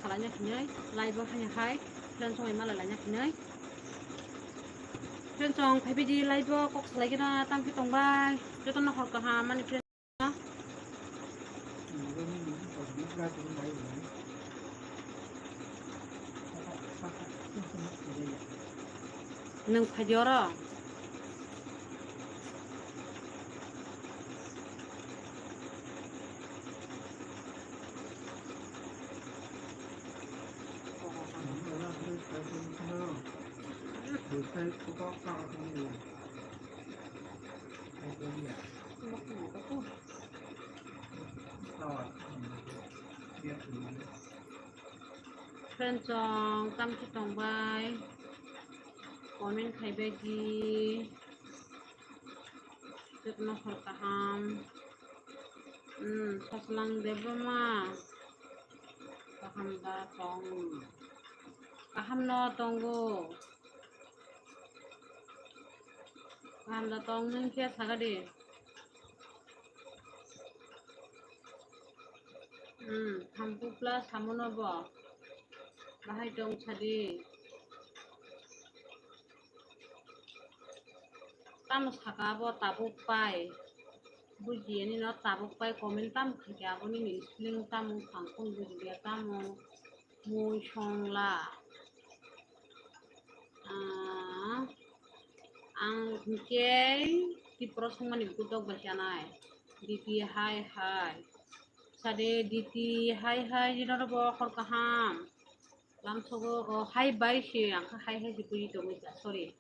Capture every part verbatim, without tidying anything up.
salaina hinwi live o haino hai friend song mala laina hinwi. Friend song phaibaidi live o kok salaigena tamkhe tongbai. Jotono hor kaham ani friend. Nwng phaidi oro. Friend song, tamkhe tongbai. Comment khaibaidi. Jotono hor kaham. Hmm, Saslang Debbarma. Kaham da tong. Kaham no tongo. Kaham da tong nwng khe saga di. Hmm, Thampukla samono bo. Bahai tong sadi. Tamo saka abo tabuk pai. Bujiya nino tabuk pai comment tamo khaikhe aboni ni spelling tamo phangkun bujiya tamo mui songla. Ah, ang hinkhe Tripura songmani budok bai chanai. Diti hai hai. Sade Diti hai hai, jino bo hor kaham. Lamsogo, o, hai bai se, ang kha hai hai se buji tongwi kha, sorry.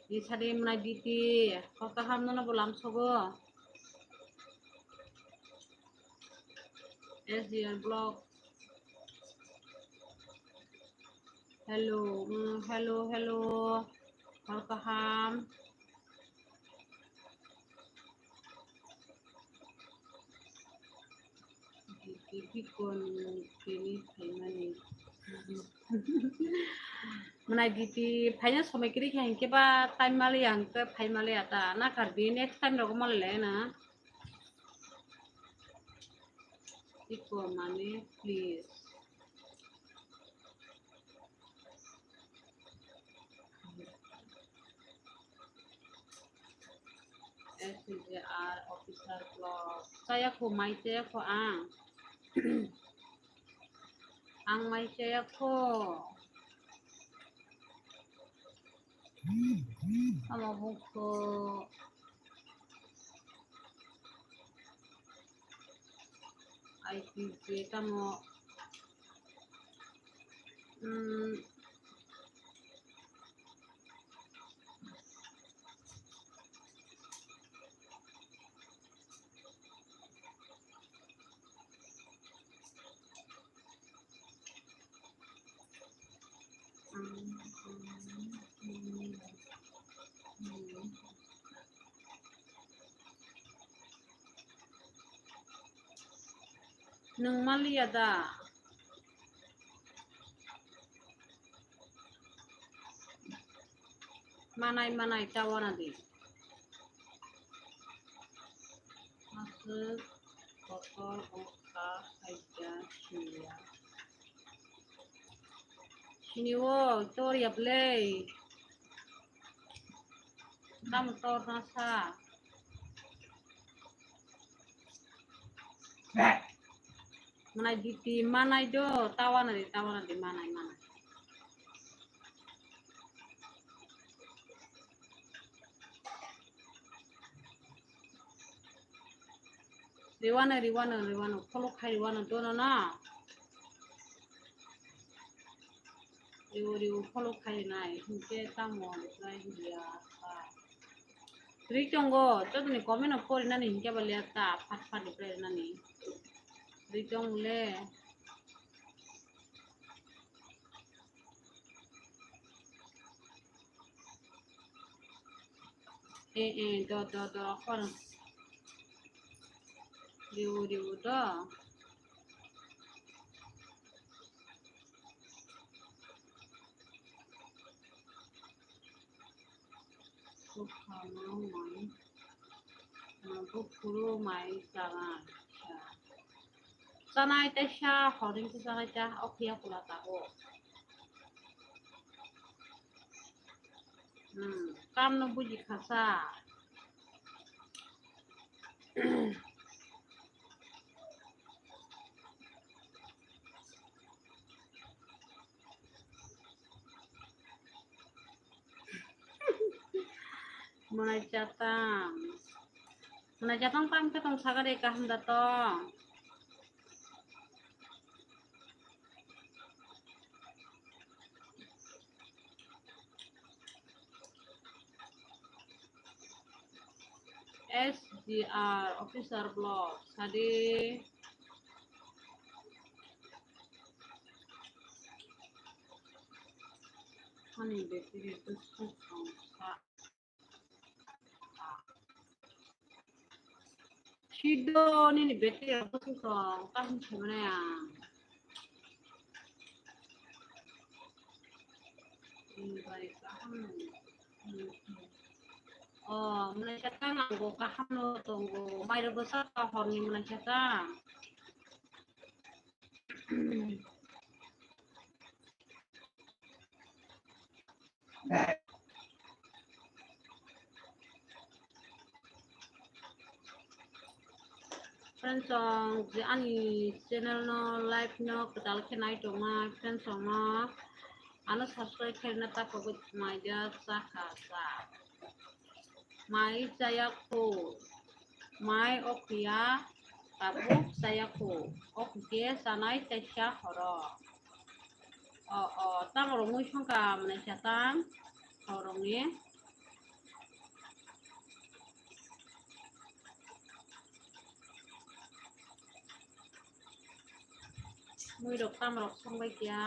Ni sade mwnai Diti, hor kaham nono bo lamsogo. S D R Block. Hello, mm, hello, hello. Hor kaham. Diti bikon tini phaimani. Mwnai Diti phaina somai kwrwi kha hinkhe ba time mali ang khe phai mali ata na karbi next time rogo mali lai na. Bikon mani please. S J R Officer Club. Chaya kho, mai chaya kho ang. Ang mai chaya kho. Amo bukho. I P J tamo. Hmm. Nwng maliya da? Manai, manai, ta wana di. Aswk kotor wngkha khaija siniya. Sini o, tor ya ble. Tamo tor na sa. Manai Diti, manai do, ta wana di, ta wana di, manai, manai. Riwano, riwano, riwano, follow khai riwano, dono na. Riwo, riwo, follow khai nai, hinkhe tamo reply hiya ta. Ri tongo, jotoni comment no pori nani hinkhe ba liya ta, phat phat reply nani. Ri tong le. Eh, eh, do, do, do, khor. Riu, riu, do. Buphang mai, ah, buphuru mai chana. Chanai teisa, horing khe chanai ta, o phiya kula tabuk. Hmm, kam no buji khasa. Mwnai chatang. Mwnai chatang tang khe tong sagari kaham da tong. S G R Officer Blog, sadi. Ani battery to swk tong sa. Sido nini battery to swk tong, kaham se mane ang. Ini bai kaham. Oh, mwnai chatang ang bo kaham no tongo. Mai rok bwsa ka horni mwnai chatang. Friends song, je ani channel no live no kwtal khe nai tongma friends song no ano subscribe khe na ta pogwi mai ja sa kha sa. Mai chaya kho, mai o phiya tabuk chaya kho, o hwnkhe chanai teisa horo. O, o, tamo rok mui songkha mwnai chatang, horongni. Mui rok tamo rok songbai kya.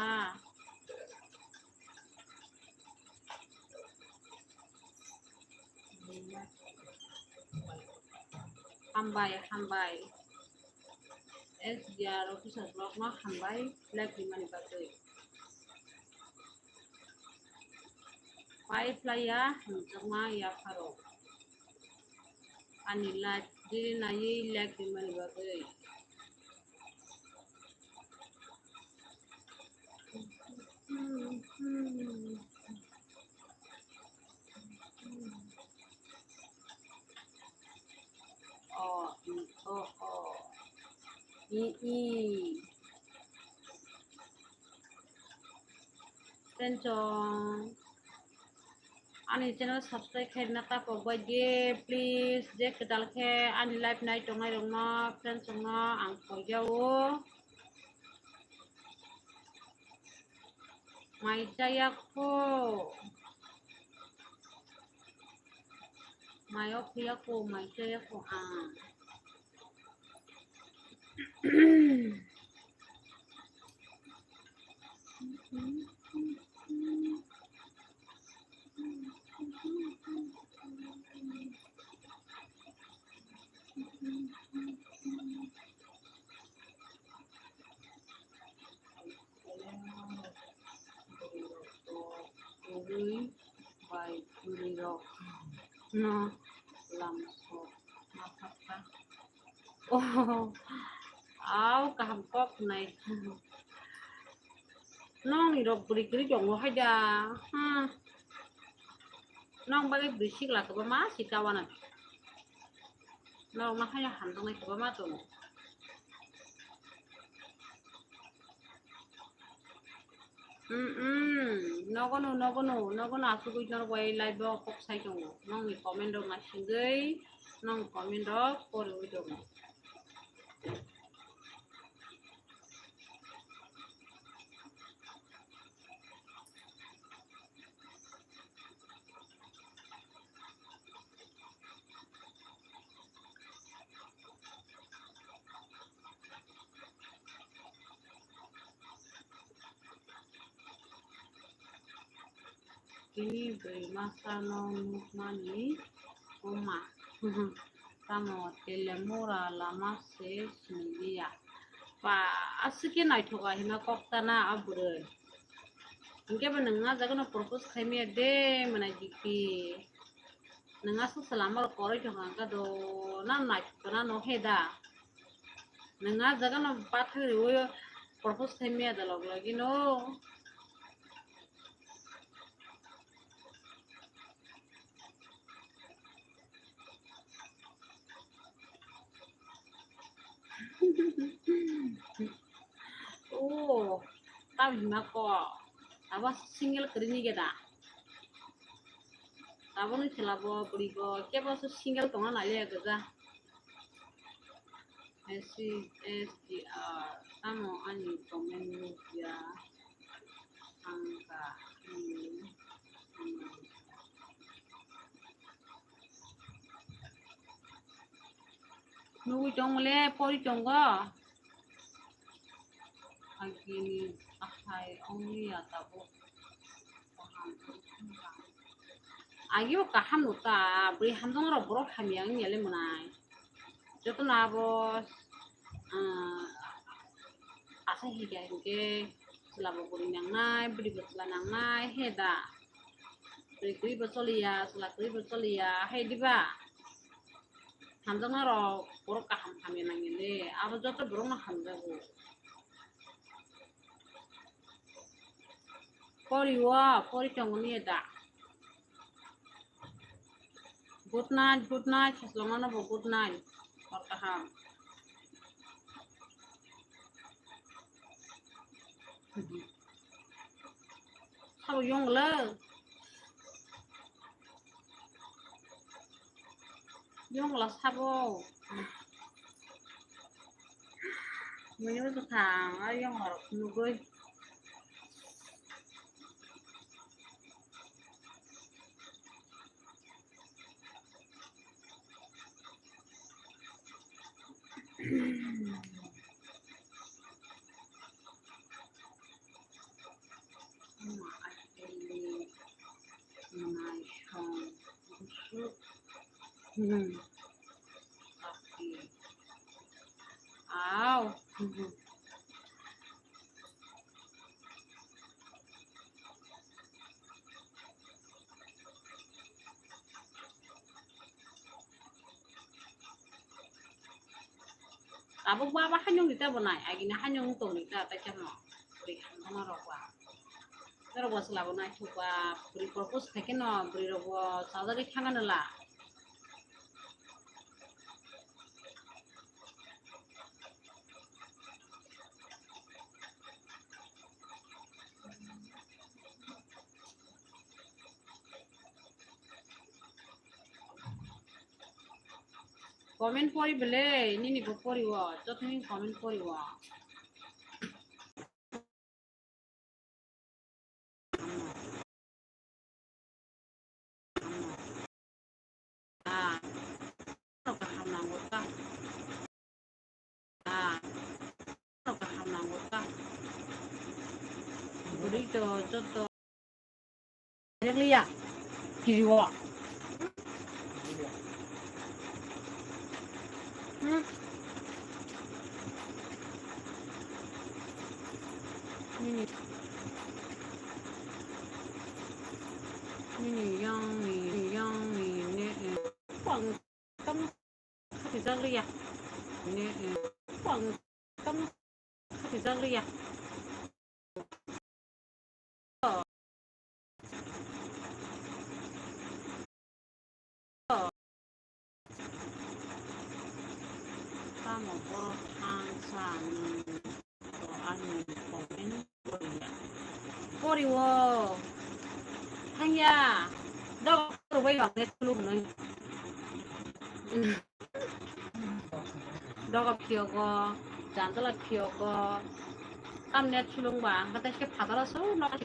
Hambai, hambai. S D R officer blog no hambai, like rimani bagwi. Pai phlaiya, hamjakma yapharo. Ani live diri naiwi like rimani bagwi. O, i, o, o. I, i. Friends song, ani channel subscribe khaina ta kok bai di, please. Je kwtal khe ani live nai tongnai rokno, friends song no ang khoijao. Mai chaya kho. Mai o phiya kho, mai chaya kho ang. Bwrwi bai bwrwi rok no lamsok ma sakha. Oh, au kaham kok nai. Nong ni rok bwrwi kwrwi tongo hai da. Hmm. Nong bagwi bwrwi sikla kwbangma si ta uanw. Norok ma haino hamjaknai kwbangma tongo. Mm, mm. Nogo no, nogo no, nogo no asugwi norok bai live o kok sai tongo. Nongni comment rok naisingwi, nong comment rok poriwi tongo. Chini bwrwi masa no nukmani wngma. Tamo Telemura lama se siniliya. Ba, aswk khe naithoka hima kok tana a bwrwi. Hinkhe bo nwng a jaga no propose khaimaya de mwnai dikti. Nwng aswk se lama rok koroi thangkha do, nang naithok na no he da. Nwng ah jaga no bathang riwi propose khai maya da log logi no. Oh, tamo hima ko. Abo single kwrwi ni geda. Taboni chwla bo bwrwi bo kebo se single tongna nai le gwaja. S C S T R, tamo ani comment nukya ang ka, hmm, hmm. Nugui tongmole pori tongo. Agini ahai ongya tabuk. Agi bo kaham no ta, bwrwi hamjakma rok borok hamya wngya le mwnai. Joto no abo, ah, asa hinkhe hinkhe chwla bo bwrwi nangnai, bwrwi bo chwla nangnai, he da. Bwrwi kwrwi bo choliya, chwla kwrwi bo choliya, hai diba? Hamjakma rok borok kaham hamya nangya le, abo joto borok no hamjago. Pori o, pori tongo ni da. Good night, good night, Saslongma no bo good night. Hor kaham. Sabo yong le. Yongla sabo. Mui no bwswk thang, a yongla rok nugui. Aw. Tabuk ba ba hanyung rita bo nai, agini hanyung tong rita tai chamo. Bwrwi hamjakma rok ba. Norok bo chwla bo naithok ba, bwrwi propose khai khe no bwrwi rok bo chajagwi thangano la. Comment pori bele, nini bo pori o, jotoni comment pori o. Ah, kaham nango ta. Ah, kaham nango ta. Bwrwi to joto. Liya. Kiriwa. Hmm. Nini, nini yang ni, yang ni ne, eh, pang tam khati jak liya. Ne, eh, pang tam khati jak liya. Tamo borok thang sa nung to ani comment poriya. Poriwo. Thangya. Doga rwbai bang ne suluk nung. Doga phiyogo, jandala phiyogo. Tamne sulung ba, ang kata se phatara su nok.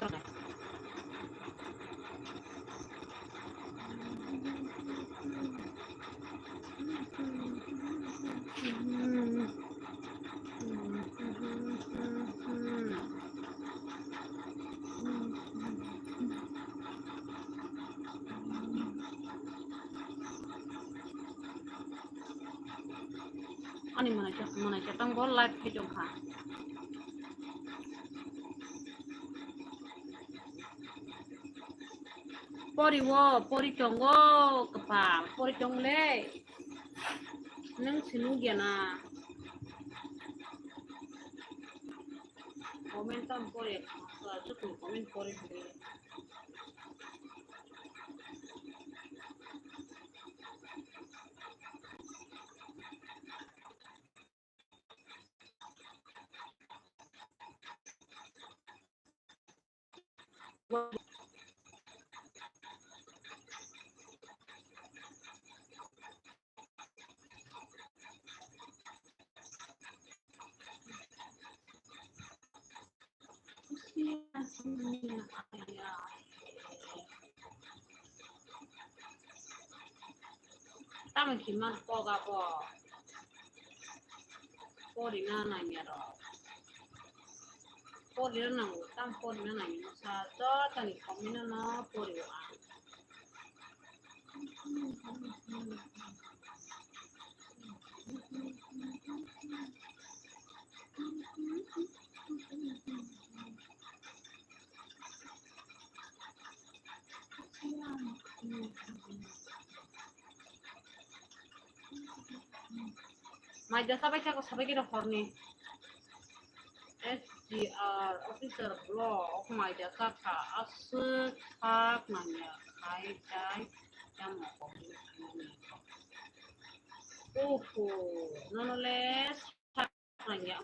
Ani mwnai khe, mwnai khe tong go live khe tong kha. Pori wo, pori tongo, kwpal, pori tong le. Nwng si nugya na. Pore, joto comment pore pore. Tamo kiman koga bo. Pori na nanya ro. Pori na nango, tam pori na nanya sa to tani komina no pori wa. Mai da sabai sako sabai kira horni. S D R officer block mai da kaka aswk sak nangya khai tai tamo kok ni. Oho, nono le sak nangya.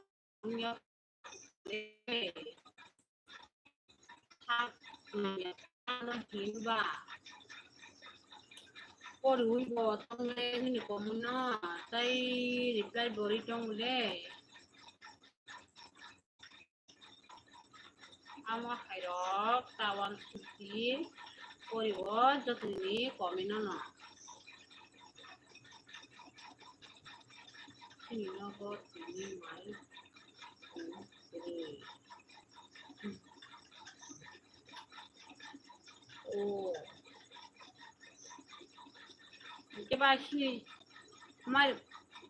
Poriwi bo tongle nini komui no tai reply bo ri tong le. Amo hai rok tawan suti poriwo jotoni komui no no. Chini nogo tini mai. Oh. Keba sini mai.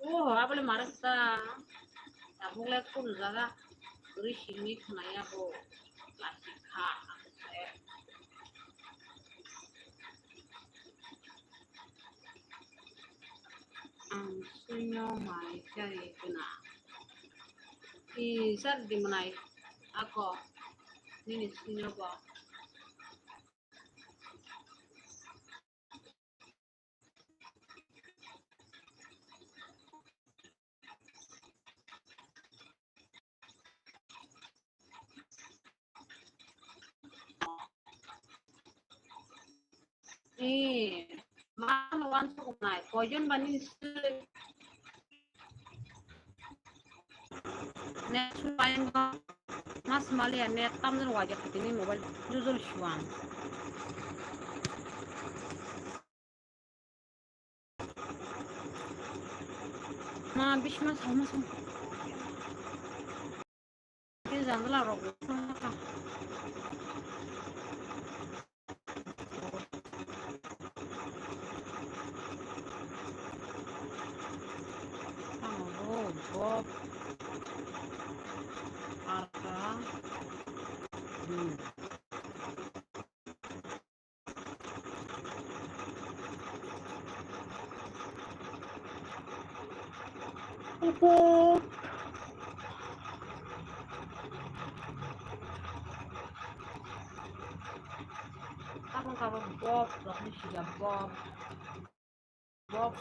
Oh, abole marakta. Tabuk le kun jaga. Uri sini khna ya bo. Plastic kha. Ang suino mai chari guna. I sar di manai ako nini suino bo. Eh, ma no wan suk nai, koijon bani se. Next time mas mali ya net tam jon wajak tini mobile jujul shuan. Ma bisma sama sama. Ke jandala rok. Tamo bo bob. Arka. Hmm. Opo. Kabang kabang bob, rokni sida bob. Box.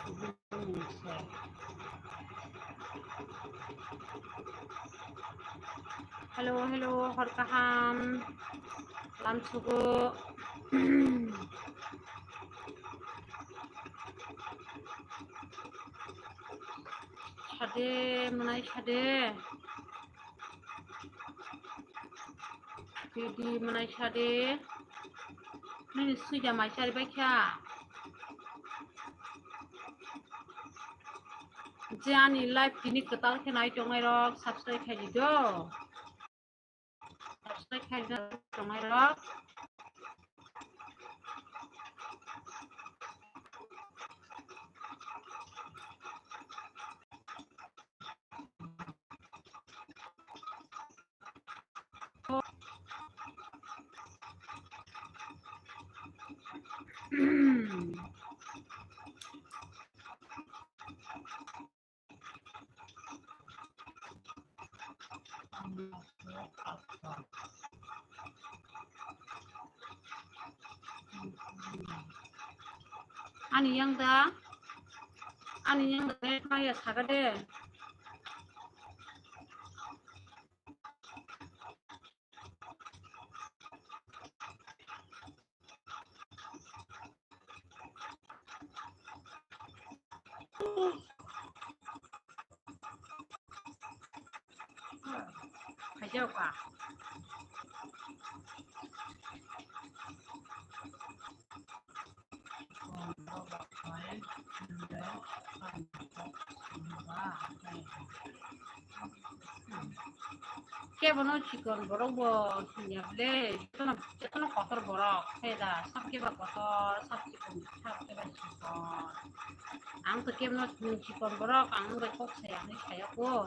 Hello, hello, hor kaham. Lam sugo. Sade, manai sade. Didi manai sade. Nini suida mai sari bai kha. Je ani live tini kwtal khe nai tongnai rok subscribe khai di do. Subscribe khai di tongnai rok. Ani yang da, ani yang da, maya saga de. Khaijao ka. Kebono chikon borok bo siniya ble, jotono, jotono kotor borok, sai da, sab keba kotor, sab chikon, sab keba chikon. Ang to kebono chikon borok, ang bai kok saya, ang saya ko.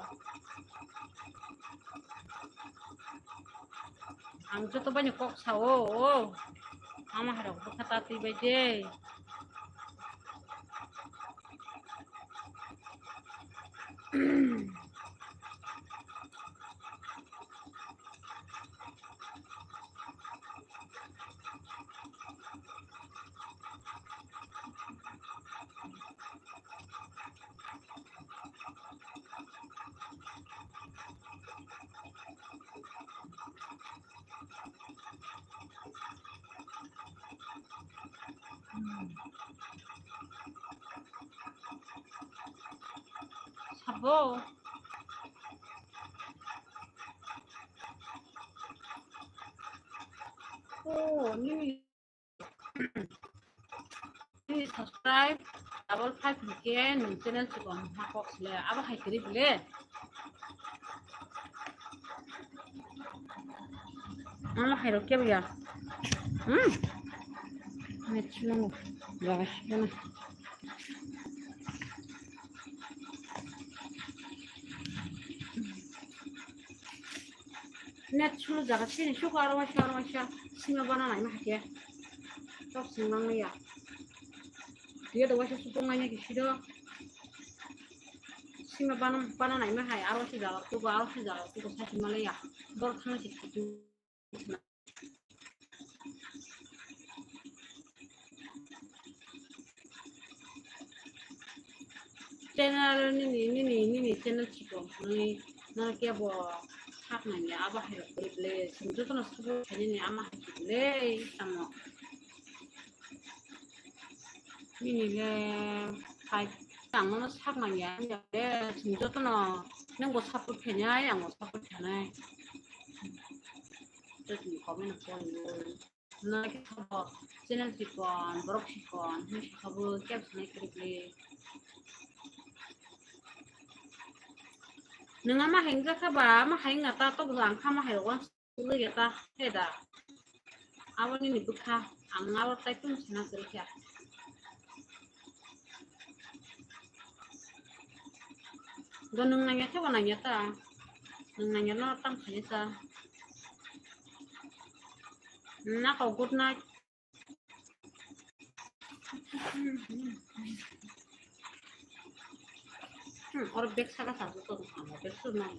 Ang joto bai kok sao, o. Ama hai rok bwkha ta twi bai de. Sabo. Oh, ni. Please subscribe, double five hwnkhe nwng channel chikon ha kok sle abo hai kwrwi bole. Ano hai rok kebo ya. Hmm. Net slow. Jaga sibana. Net slow jaga sini suko aro waisa, aro waisa. Sima bana nai ma hake. Tok sing mang ya. Dia da waisa suko ngai ya kisi do. Sima bana, bana nai ma hai, aro waisa jaga, tuko aro waisa jaga, tuko sa sima le ya. Bor thang si. Channel nini, nini, nini channel chikon hwnwi no kebo sak nangya, abo hai rok kwrwi ble, chwng jotono support khainani ama hai ble tamo. Nini le hai ang nono sak nangya, nini le chwng jotono nwng bo support khainai, ang bo support khainai. Jotoni comment o phone rwwi. Nai khe sabo channel chikon, borok chikon, hwnwi sabo kebo sanai kwrwi kwrwi. Nwng ama hai wngjakha ba, ama hai wngya ta, tok jang kha, ama hai rok uansuk ya ta, he da. Abo nini bwkha, ang abo tai tong sana kwrwi kha. Do nwng nangya khe bo nangya ta. Nwng nangya no tang khaina ta. Nako good night. Hmm, oro bag saka sa to tong, bag su nang.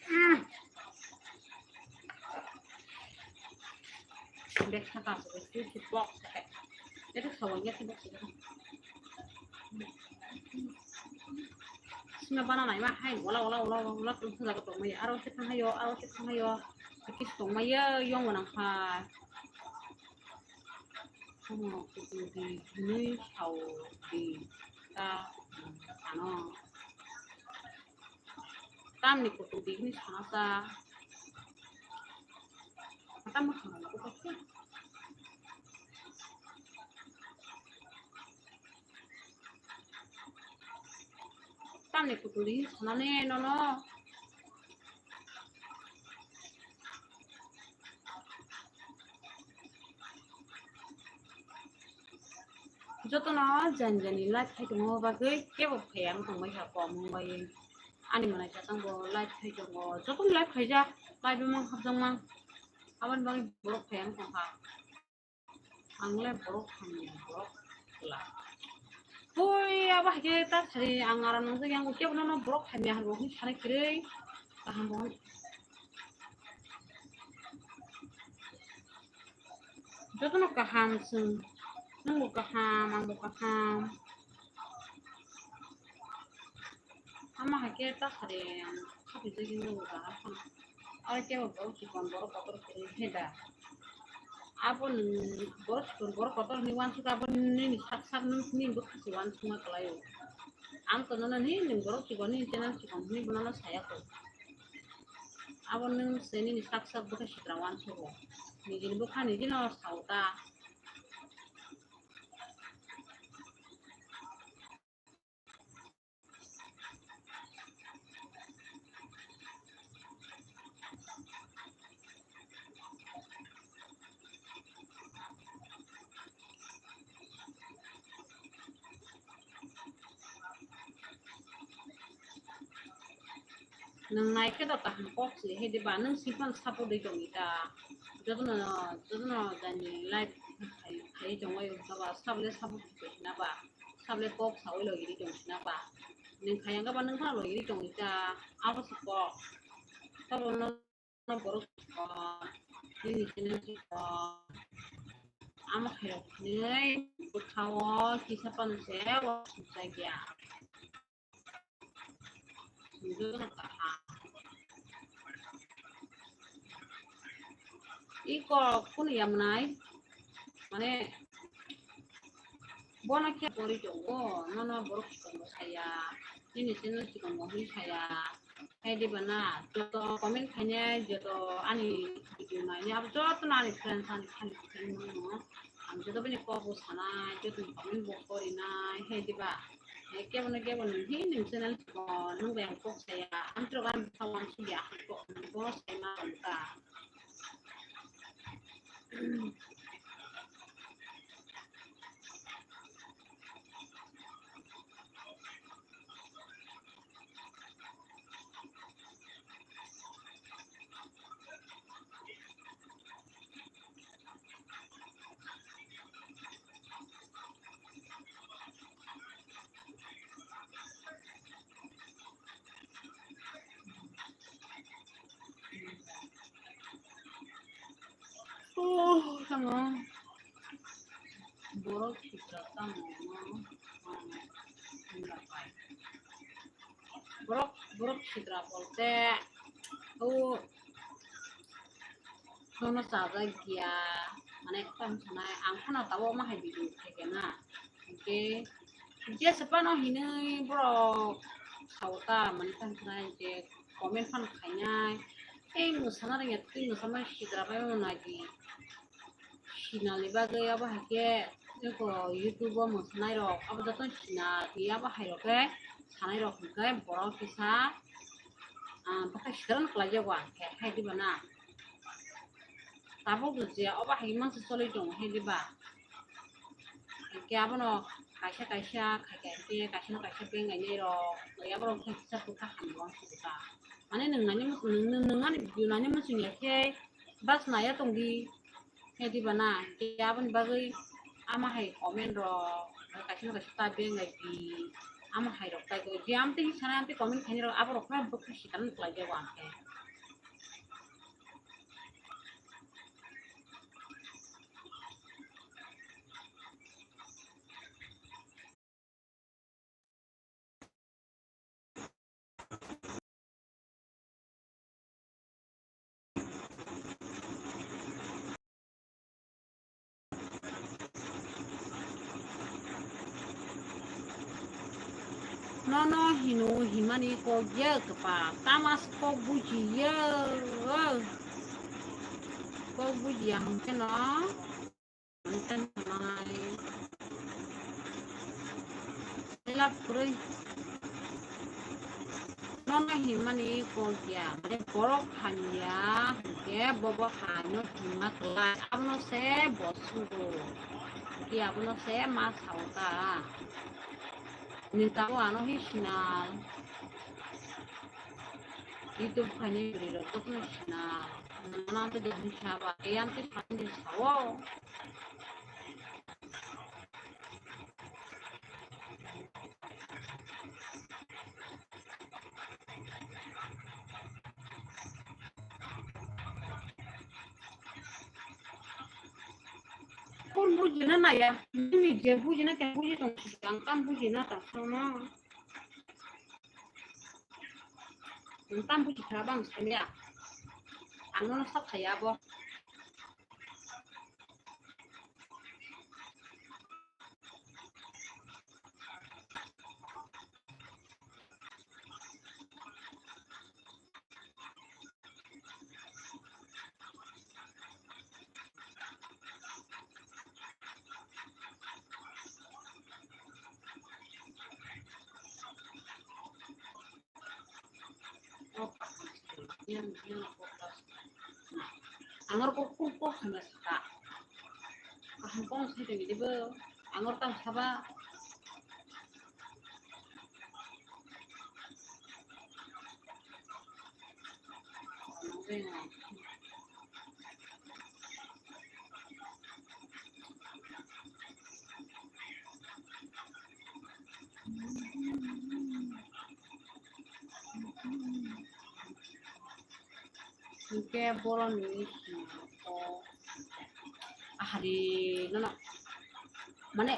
Hmm. Bag saka sa to, box sa. Ito sa wanya sa box. Sima bana nai ma hai, wala, wala, wala, wala, wala, tong sa jaga tong maya. Aro se thang hayo, aro se thang hayo. Kis tong maya, yong wanang ha. Kutung di hwnwi sao di ta ano. Tamni kutung di hwnwi sana ta. Tam ma khana ko ta. Tamni kutung di hwnwi sana ne nono. Jotono jani jani live khai tongo bagwi kebo phaiya wng tongbai kha kom wng bai. Ani manai kwchang bo live khai tongo. Jotono live khaijak, live mang hapjak mang. Aboni bagwi borok phaiya wng tongkha. Ang le borok hamya borok kwla. Hui abo hai khe ta sari ang aram nang jagwi ang kebo no borok hamya hwnwi sanai kwrwi. Kaham bo. Jotono kaham chwng, nwngbo kaham, angbo kaham. Ama hai khe ta sari ang khapi jagwi nwngbo kaham phano. Aro kebo borok chikon, borok kotor kwrwi khe da. Abo nwng borok chikon, borok kotor hinwi uansukha, abo nini sak sak nwng nini bwkha se uansukma kwlaio. Ang to nono nini borok chikon, nini channel chikon hinwi bono saya kho. Abo nwng se nini sak sak bwkha sitra uansugo. Nijini bwkha nijino sao ta. Nwng nai khe do kaham kok se, hai diba? Nwng siphan support ri tongwi ta. Jotono, jotono jani live khai, khai tongwi wngkha ba, sabole support ri tongwi na ba, sabole kok sawi logi ri tongwi na ba. Nwng khai wngkha ba, nwng phano logi ri tongwi ta. Abo se kok. Sabo no borok, ah, nini channel o, ah, ama khairok hinwi bwkhao kisa phano se uansukjak ya. Iko kunu ya mwnai, mane, bono khe pori tongo, nono borok chikon bo saya, nini channel chikon bo hinwi saya. Hai diba na, joto comment khainai, joto ani video nainai, abo joto no ani friends, ani family friend no ang joto bini kok bo sanai, joto ni comment bo porinai, hai diba? Hai kebo no kebo no hi nwng channel chikon, nwng bai ang kok saya, ang tok ani bwsa uansuk ya, ang kok bo sai ma tong kha. Oh, tamo. Borok sitra tamo, no? Borok, borok sitra bolte, o, nono chajak ya, mane, tamo sanai, ang phano tabuk ma hai video khaikha na. Hingke, jesa phano hinwi borok sao ta, mane, tamo sanai, je comment phano khainai. Ei mwsana rwngya, twi mwsama sitra bai mano nai di. Sinalni bagwi abo hai khe eko YouTube o mwsanairok abo jotono sina twi abo hairok khe sanairok hwnkhe borok kisa, ah, bwkha sitra no kwlaijago ang khe hai diba na. Tabuk je obo hai mansa choli tongo hai diba. Hingke abono kaisa kaisa khai khai khe kaisa no kaisa bengainai rok, aborok khe kisa bwkha hamya uansukha. Mane nwng nani muchung, nwng, nwng, nwng ani video nani muchung ya khe bas naya tongdi. Khe diba na, khe aboni bagwi ama hai comment rok, kaisa no kaisa ta bengai di, ama hai rok tai khe, je amtwi hi sana amtwi comment khainai rok, aborok khe bwkha sitra no kwlaijago ang khe. Nono hino himani kok ya kwpal, tamo se kok buji ya, kok buji ya hwnkhe no. Nono himani kok ya, mane borok hamya hwnkhe bobo haino himma kwlai, abono se bo sugo, hwnkhe abono se ma sao ta. Nini tabuk ano hi sinal. YouTube khainai bwrwi rok jotono sina. Nono amtwi de hwnsa ba, tei amtwi phan de sao. bujina naya, nini je bujina khe buji tong, ang tam bujina ta sono. Ang tam buji kha bang sanya. Ang no sab saya bo. Angor kok kok kok hwnwi saka. Kaham kok sai tongwi dibo. Angor tang saba. Hinkhe boroni singko ahari nono mane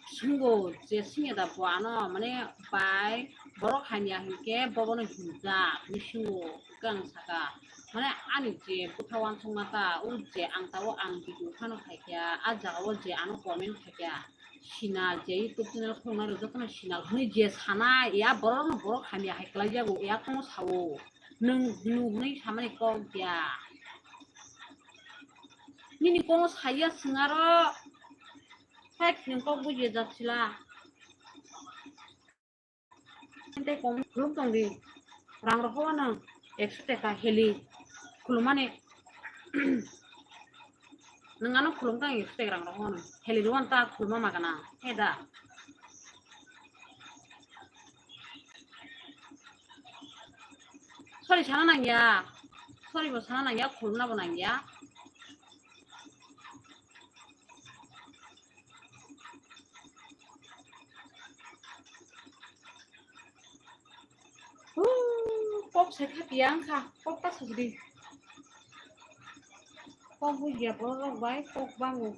singo je singya da bo ano mane bai borok hamya hinkhe bobono hinjak hinwi singo hwnkhe ang saka mane ani je bwkha uansukma ta o je ang tabuk ang video phano khaikha a jaga o je ano comment khaikha sinal je YouTube channel khulna rok jotono sinal hwnwi je sana ya borok no borok hamya hai kwlai jago ya kono sao. Nwng hino hwnwi samani kok ya. Nini kono saya swngaro. Hai khini kok bujiya jak sila. Tei kom khulum tong di. Rang rok hono ekso teka heli. Khulumani. Nwng ano khulum tang ekso teka rang rok hono. Heli rwan ta khuluma magana. He da. Sorry sana nang ya. Sorry bo sana nang ya, khulumna bo nang ya. Huu, kok sai kha piyang kha, kok ta sajdi. Kok bujiya borok rok bai kok bango.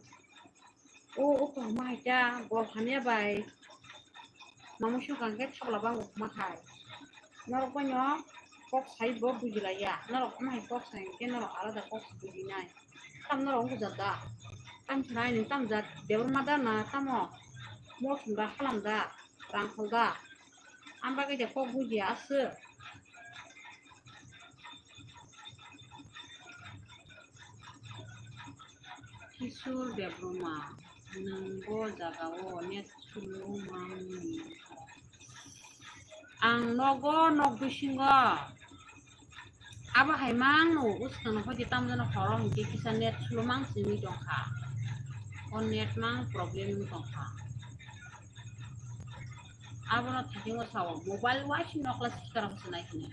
O, o, kwbangma hai khe borok hamya bai. Mamung song kang khe thabla bango kwma hai. Norok bai no kok sai bo bujilaiya. Norok wng hai kok sai hwnkhe norok alada kok se bujinai. Tam norok wng kujak da? Tam sanai nwng tam jat Debbarma da na tamo? Mosum da, halam da, rangkhol da? Ang bagwi de kok bujiya aswk. Kishore Debbarma, nwng bo jagao net slow mangni. Ang nogo nok bisingo. Abo hai mangno uskano hoi de tamjano horo hinkhe kisa net slow mang simi tongkha. O net mang problem wng tongkha. Abono thaitingo sao mobile waisi nokla sikar hwnwi nai hwnwi.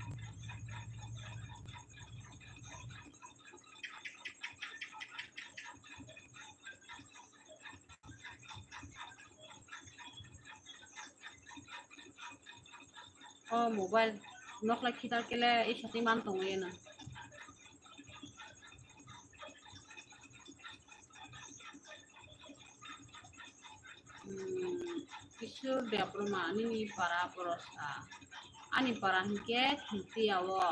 O mobile nokla khitar kele ei sati man tongo eno. Hmm, Kishore Debbarma, nini para borosa. Ani para hinkhe Khumtiya o.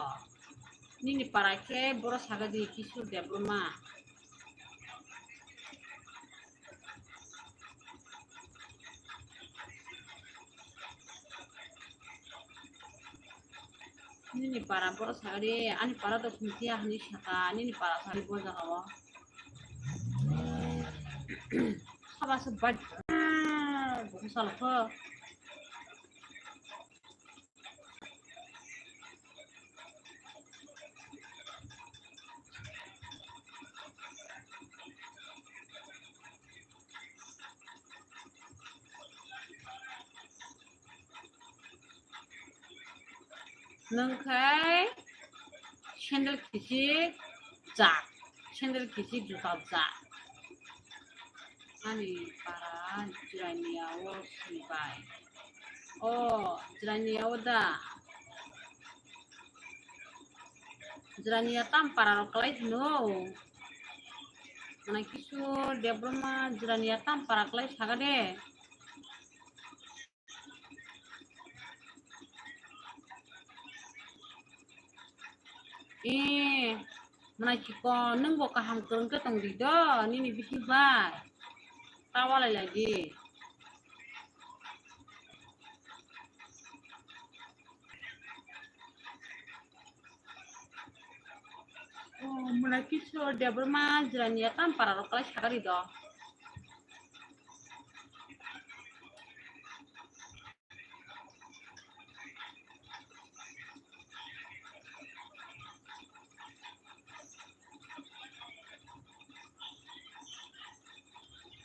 Nini para khe boro sagadi Kishore Debbarma. Nini para boro sagadi, ani para do Khumtiya hwnwi saka, nini para sagadi bo jaga o. Saba se bai. Buku salakho. Nwng khai sandal kisi jak, sandal kisi juta jak. Ani para Jirania o sini bai. O Jirania o da. Jirania tam para rok kalai hino. Mwnai Kishore Debbarma Jirania tam para kwlai saga de. Eh, mwnai Kishore, nwng bo kaham kwrwng khe tong di do, nini bisi bai. Ta walai lai di. Oh, mwnai Kishore Debbarma Jirania tam para rok kwlai saga di do.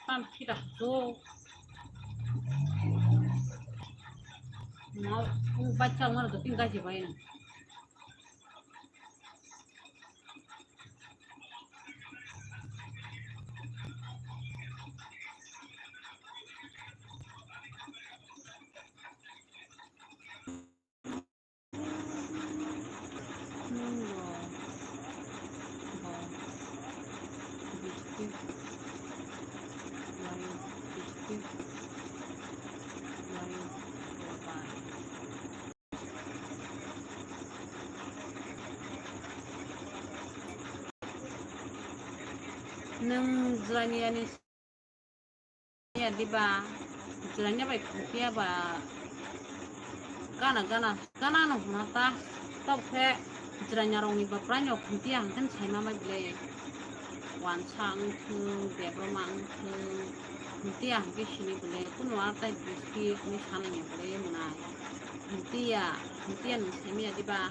Tam khida do. Mau bacha ngar do tingga je bai. Nwng Jirania ni ya diba, Jirania bai khwtwiya ba gana gana gana no hwnna ta, tok khe Jirania rokni ba prai no khwtwiya hwnkhe saima bai bwle. Wansa wngthung, Debbarma wngthung, khwtwiya hwnkhe sini bwle, kunu ar tai district ni sanani bwle mwnai. Khwtwiya, khwtwiya nwng saimaya diba?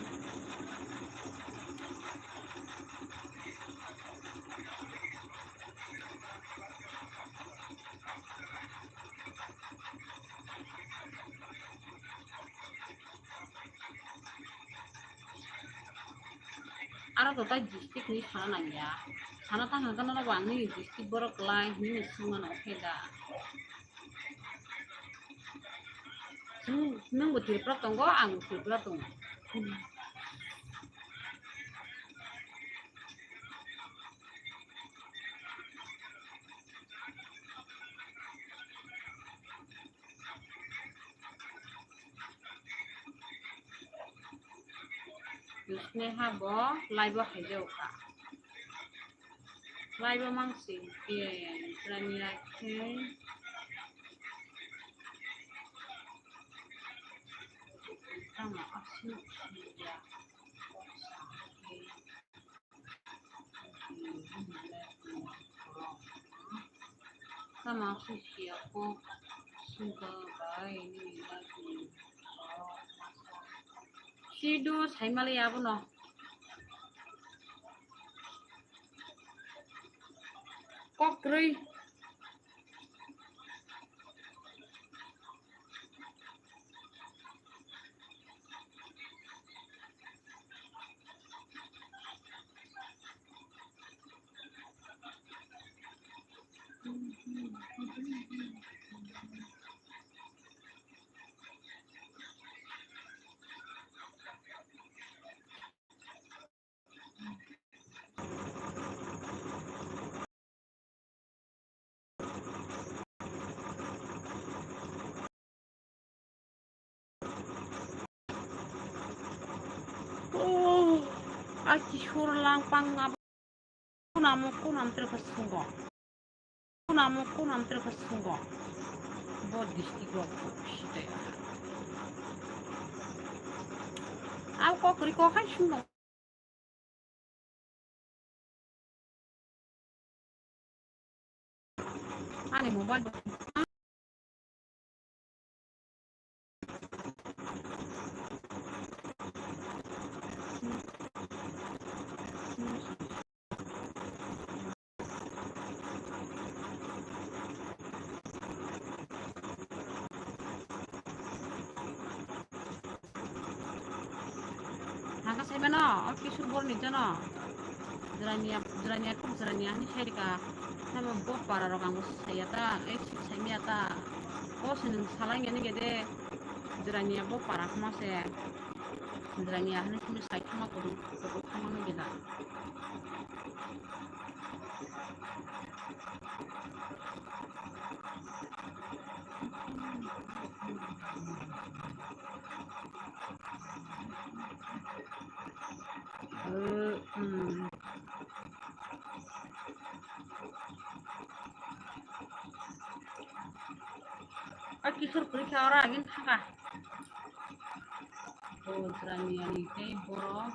Aro to tai district ni sana nangya. Sana ta hangkha no bo ang nini district borok kwlai hinwi swngmano khe da. Nwng, nwng bo Tripura tongo, ang bo Tripura tongo. Sneha bo live o hai jago kha. Live o mang si ke Jirania khe. Tamo aswk ya. Tamo aswk ya kok sungkha bai nini live ni. Sidu saimali abono. Kok kwrwi. Oh, a Kishore langpang abo kunamo kunam tere khe sungo. Kunamo kunam tere khe sungo. Bo district o sitai. Abo kok kwrwi kok hai sungo. Ani mobile. Hangka saimano, o Kishore borni jono. Jirania, Jirania, kok Jirania, hani sairika. Sabo bo para rok ang bo saiya ta, eh, sik saimaya ta. O se nwng salai yani gede. Jirania bo para khma se. Jirania hani simi sai khma kudu, kudu khma no geda. Hmm. A kisur puri kha ora agin thaka. O Jrani ani tei borok.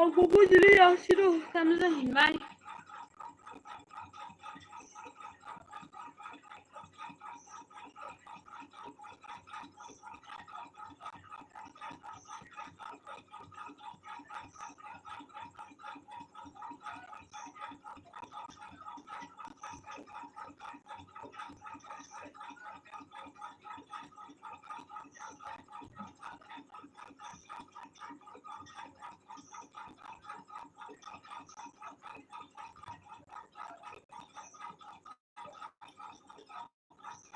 Ang bo bujili ya siro, tamsa hinbai.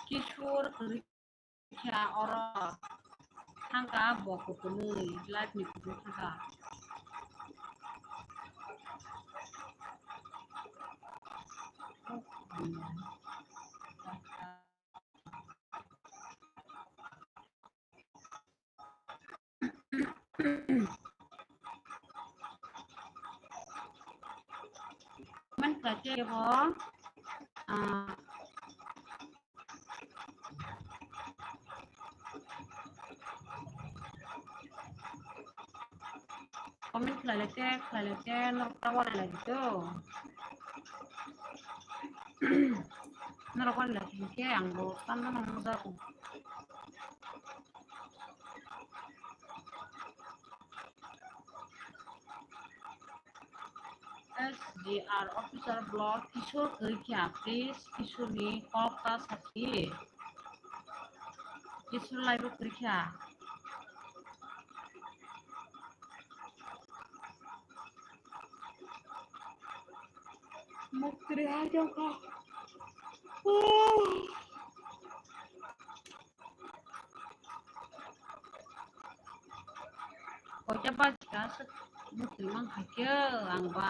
Kishore kwrwi kha oro thangka bo kwtwmwi live ni kwtwmwi thangka. Comment khlai khe bo, ah, comment khlai lai khe, khlai lai khe, norok ta walai lai khe. Norok walai lai khe ang bo tamo nang jago. S G R officer block Kishore kwrwi kha, please Kishore ni kok ta sakhi. Kishore live o kwrwi kha. Mukri ha jokha. Koita bajikha aswk muchungma haikhe ang ba.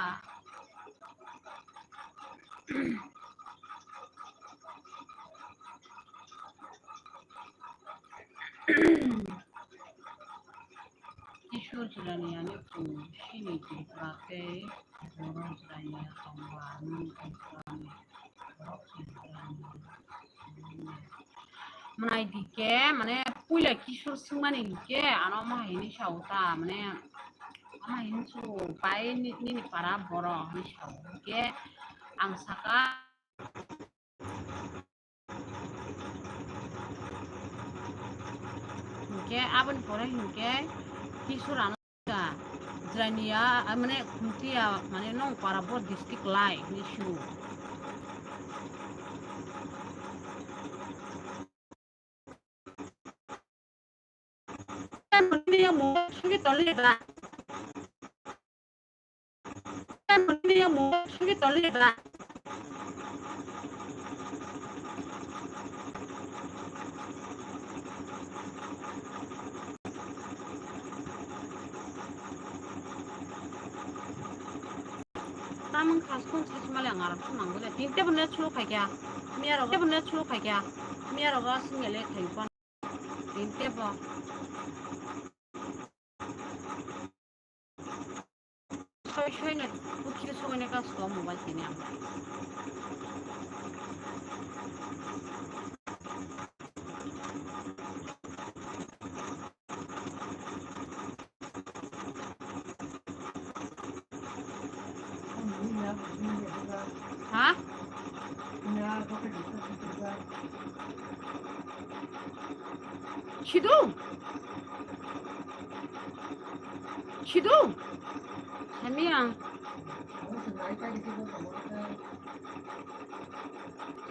Kishore Jrani ani chwng sini Tripura tei Borok Jrani tongba nung Tripura ni borok Tripura ni. Mwnai dike, mane, puila Kishore swngmani hinkhe, ano omo hai hinwi sao ta, mane, omo hai hinwi sao, bai ni-, nini para borok hinwi sao. Hinkhe ang saka, hinkhe aboni pore hinkhe Kishore ano Jrania, ah, mane, Khumtia, mane, nong para bo district lai, hinwi su. Tamung khaskung sasmale ang aram sung nangbo le. Tinte bo net slow khaikya. Miya rogo bo net slow khaikya. Miya rogo single khaikya. Tinte bo. Soi soi na, ukhire soi na kasto mobile tini ang. Ha? Sido? Sido? Hami ang.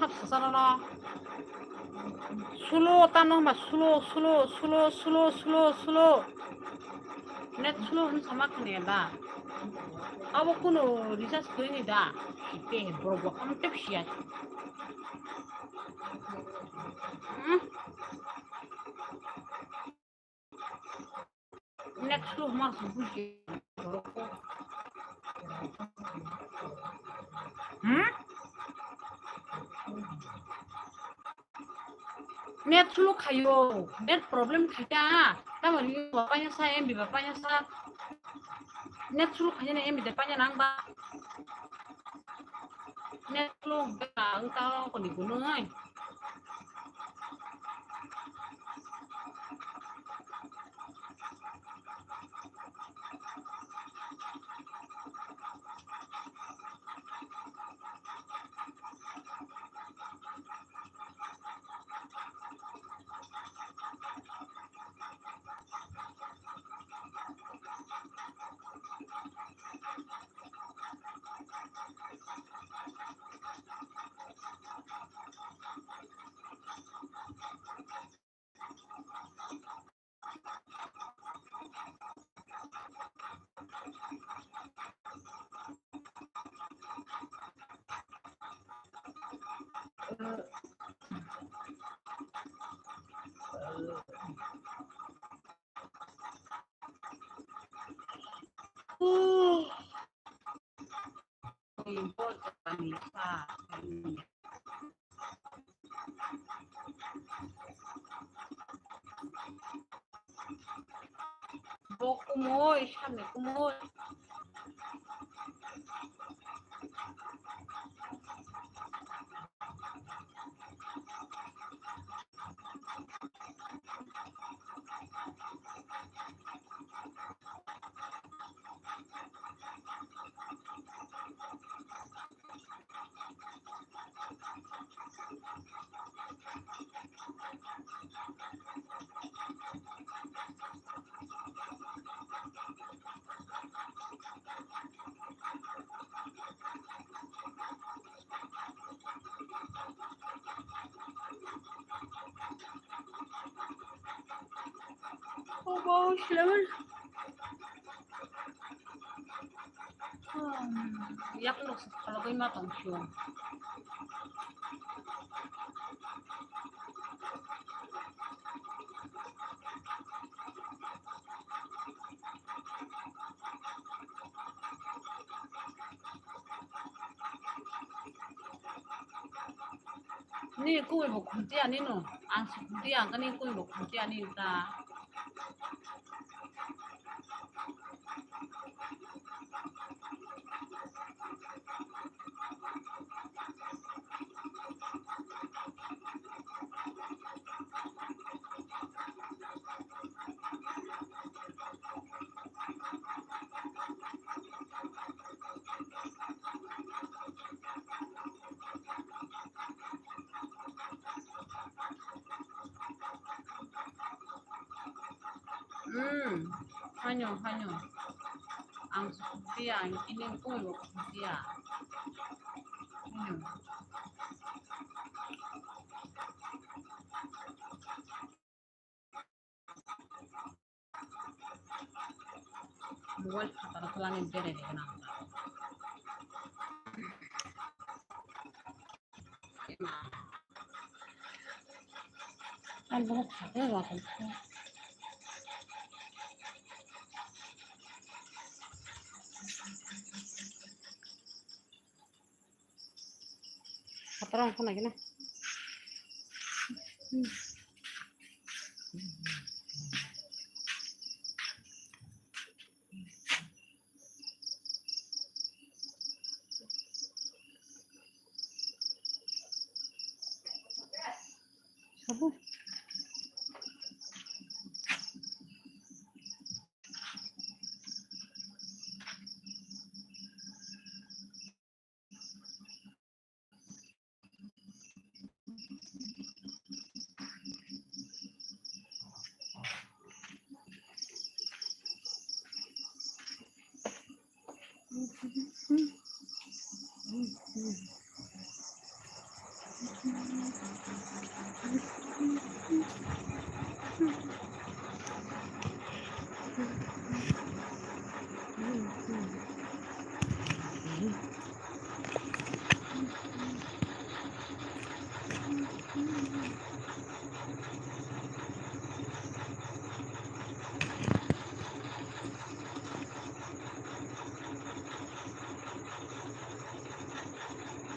Hap sasano no. Slow tano hwnba slow, slow, slow, slow, slow, slow. Net slow hwn sama khne da. Abo kuno recharge koi ni da. Sipe borok bo amtep siya. Hmm? Next to mas buji. Hmm? Net slow khayo, net problem khaita. Tamo ri ba panya sa, M B ba panya sa. Net slow khanya na M B de panya nang ba. Net slow ba ang ta ko ni gunoi. Bo kumui, samni kumui. Obo sila. Hmm, yak lok sa phalogwi ma tong sio. Ni kui bo khunti ani no, ang si khunti ang kani kui bo khunti ani ta. Hmm, hanyo, hanyo. Ang suktiya, ang kining kung suktiya. Hmm. Mobile phataro twlangwi berai rwgwna. Ang bono phataro rwgwna. Phataro ang phone khe na. Sabo.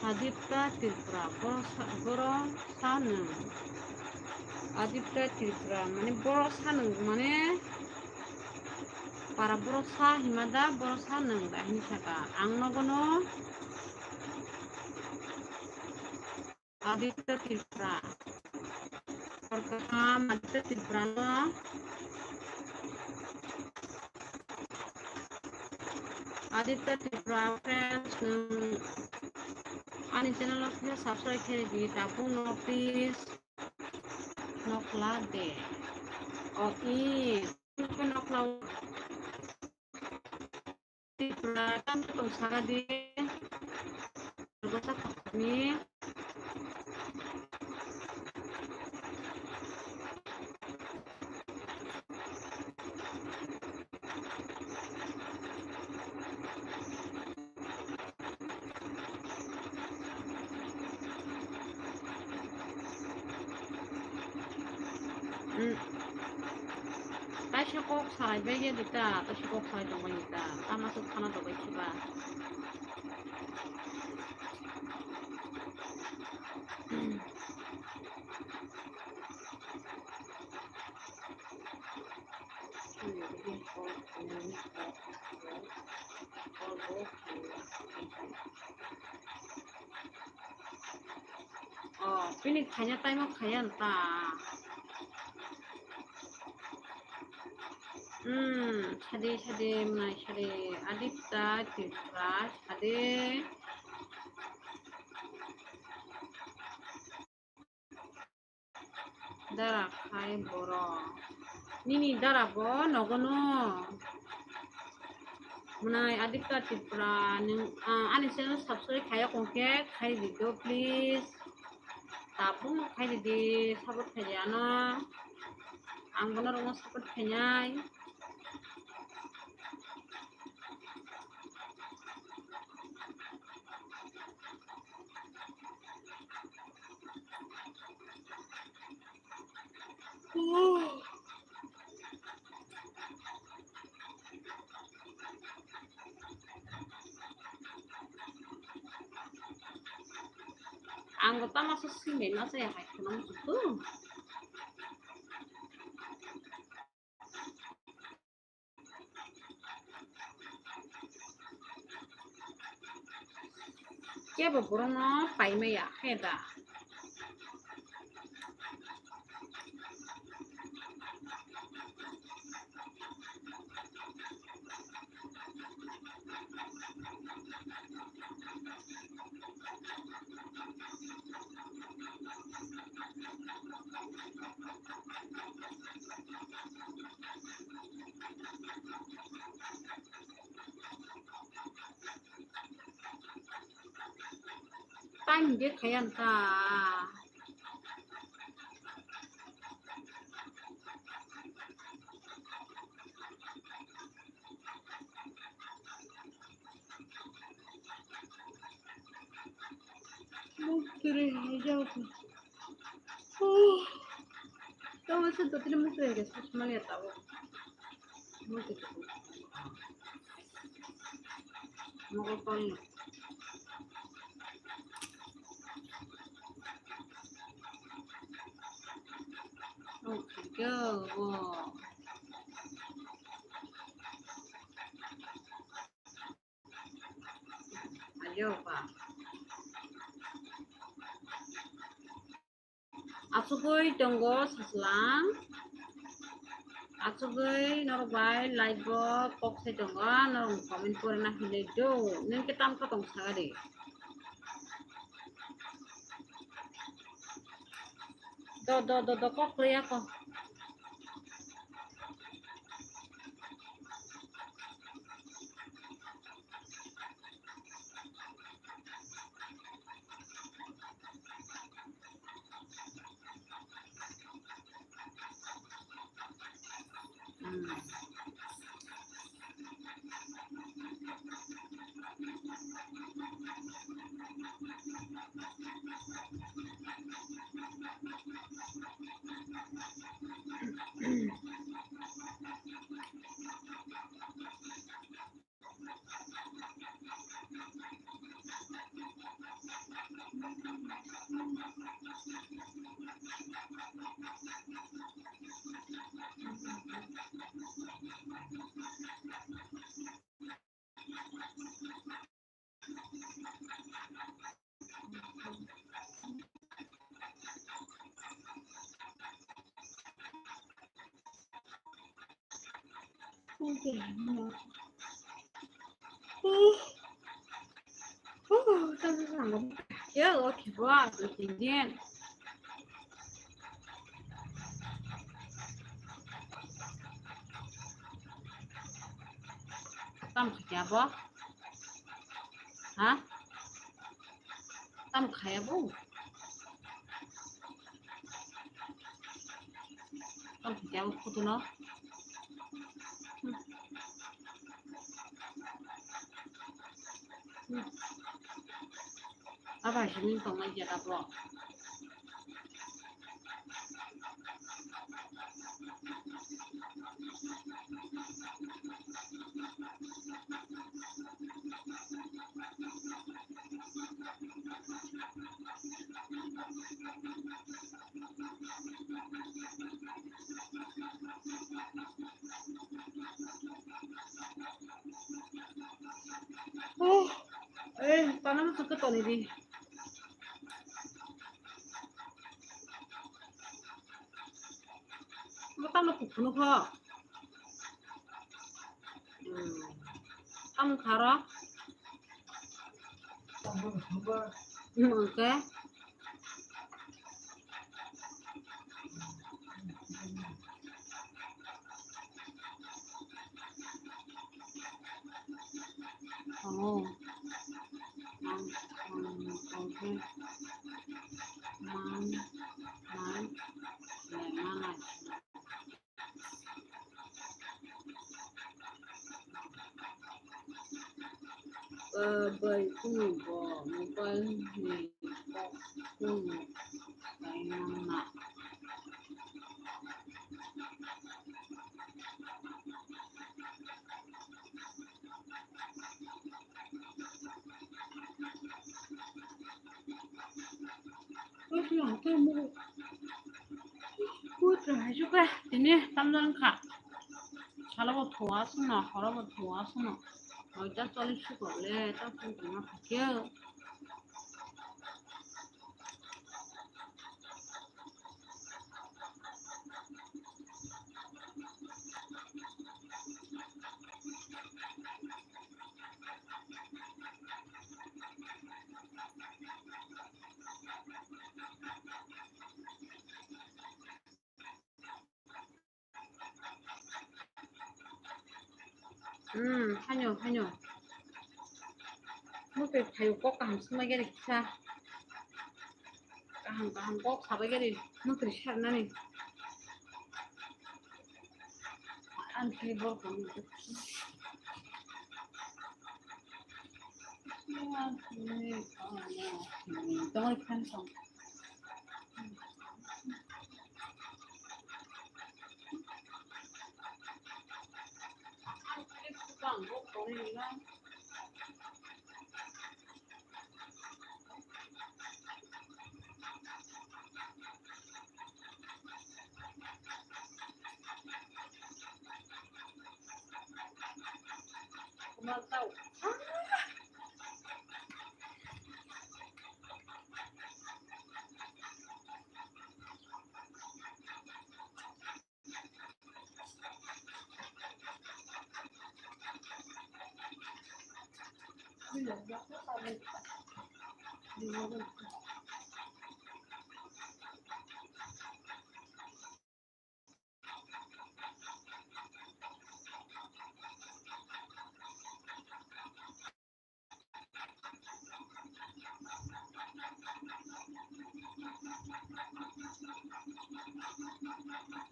Adipta Tripura, borok sa, borok sa nwng. Adipta Tripura, mane borok sa nwng, mane para borok sa hima da, borok sa nwng da hinwi saka. Ang nogono Adipta Tripura. Hor kaham Adipta Tripura no. Adipta Tripura friends, nwng ani channel o khe subscribe khe di, tabuk no please. Nokla de. O i, nokla. Tripura, tamo tong saka di. Bwsa khoroknwi. Hmm. Kaisa kok salai bai ya dita, kaisa kok salai tong bai dita, tama sok khana tong bai khiba. Oh, bini khaina time o khaya ta. Hmm, sadi sadi mwnai sadi Adipta Tripura sadi. Dara khai borok. Nini dara bo nogono. Mwnai Adipta Tripura, nwng, ah, ani channel subscribe khaiya kongkhe khai di do, please. Tabuk khai di, support khai di ano. Ang bono rokno support khainai. Ang bo tama se simi ma se hai kheno muchung. Kebo borokno paimaya khe da. Time de khayan ta. Mukiri hijau. Oh. Tahu sih tuh tadi mukiri hijau semua lihat tahu. Mukiri. Mukiri. Mukiri. Oh. Ayo, pa. Achugwi tongo sachwlang. Achugwi norok bai live o kok sai tongo, norok comment pore na hinwi do. Nwng khe tamkha tong saga de. Do, do, do, do, kok kwrwi ya kok. Ya, okay, boss, okay, din. Tam kaya bo? Ha? Tam kaya bo? Tam kaya bo kutu no? Aba sini tong aja ta bo. Oh, eh, tanam suka toni di. Mo tamo kukuno kho. Hmm. Tamo kharo. Hmm, okay. Oh. Mang, mang, okay. Mang, mang, ya, manai. Bai kunu bo mobile ni kok kunu kainang na. Tini tamjani kha. Salo bo thua sung no, horo bo thua sung no. Noita chollish sukor le, ta sung tongma phakhe. Hmm, haino, haino. Mutwi phaio kok kaham swngbai gari kisa. Kaham, kaham kok sabai gari mutwi sarnani. Ang tini borok tong. Tongwi khan tong.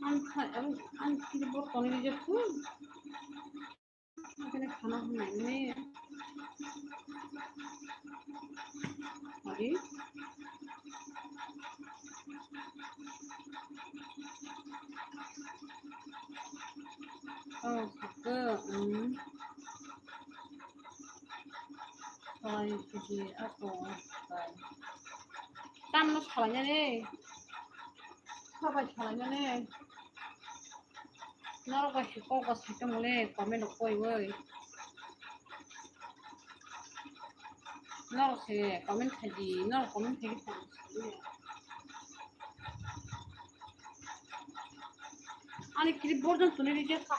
Ang kha-, ang, ang kiri bo toni rijak kho. Ang kene khana hwnwi. Ari. Oh, sakhe, um. Salai kiji ako, salai. Tamno salainani. Sabai salainani. Norok bai si kok bo sai tongmole comment rok koi oi. Norok se comment khaidi, norok comment khaidi tong. Ani kiri borjon tuni rijak kha.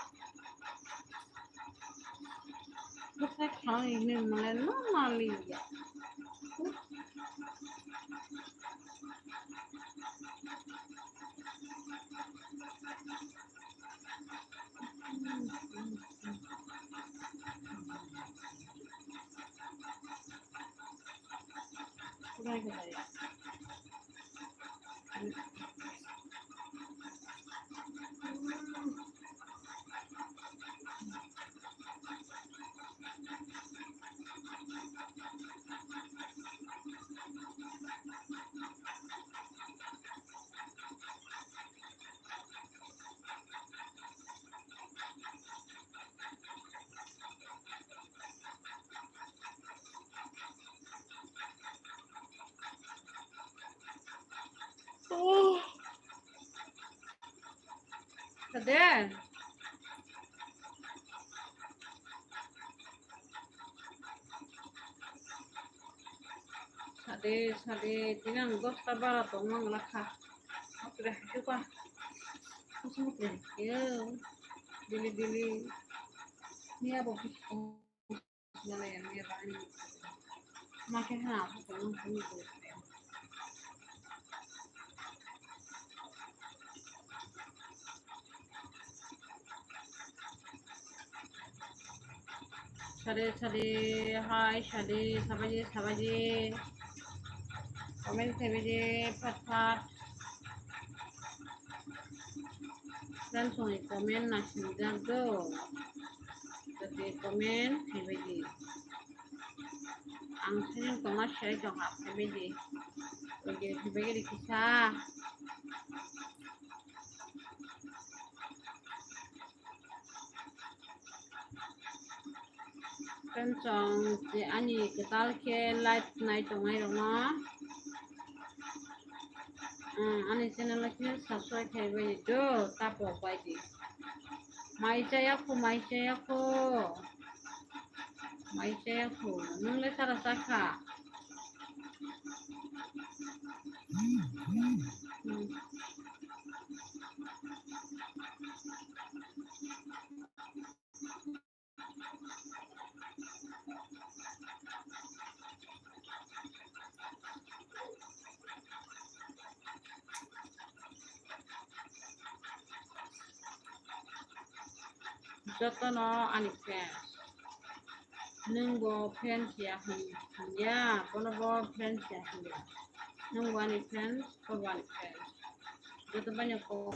Bwsai khlainwi hwnwi malai no maliya. Sade. Sade, sade, tinang dosta bara tongma ngla kha. Apre hajuka. Kusum kre. Yo. Dili, dili. Niya bo. Sade, sade, hai, sade, sabaji, sabaji. Comment, sabaji, phat, phat. Friends, ni comment na sinjak do. Jadi comment khaibadi. Ang sini toma share jong hap khaibadi. Oke, khaibadi kisa. Friends, song je ani kwtal khe live nai tongnai rokno, ah, ani channel khe subscribe khai bai do, tapo bai di. Mai chaya khu, mai chaya khu. Mai chaya khu. Nung le sara chakha. Hmm. Jotono ani fans. Nwng bo fans ya hin-, hinya, bono bo fans ya hinya. Nwng bo ani fans, bo bo ani fans. Joto banya ko.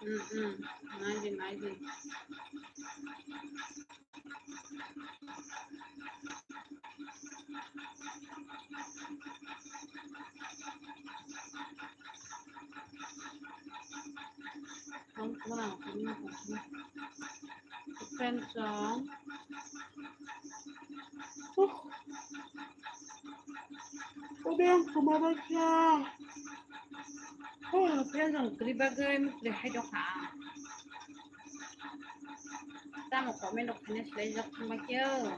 Mm, mm. Naidi, naidi. Friends song. Udah, kemana siya? Oh, friends song, kri bagay, kri hai dok ha. Tamo comment rok khaina swlaijak thangma khe o.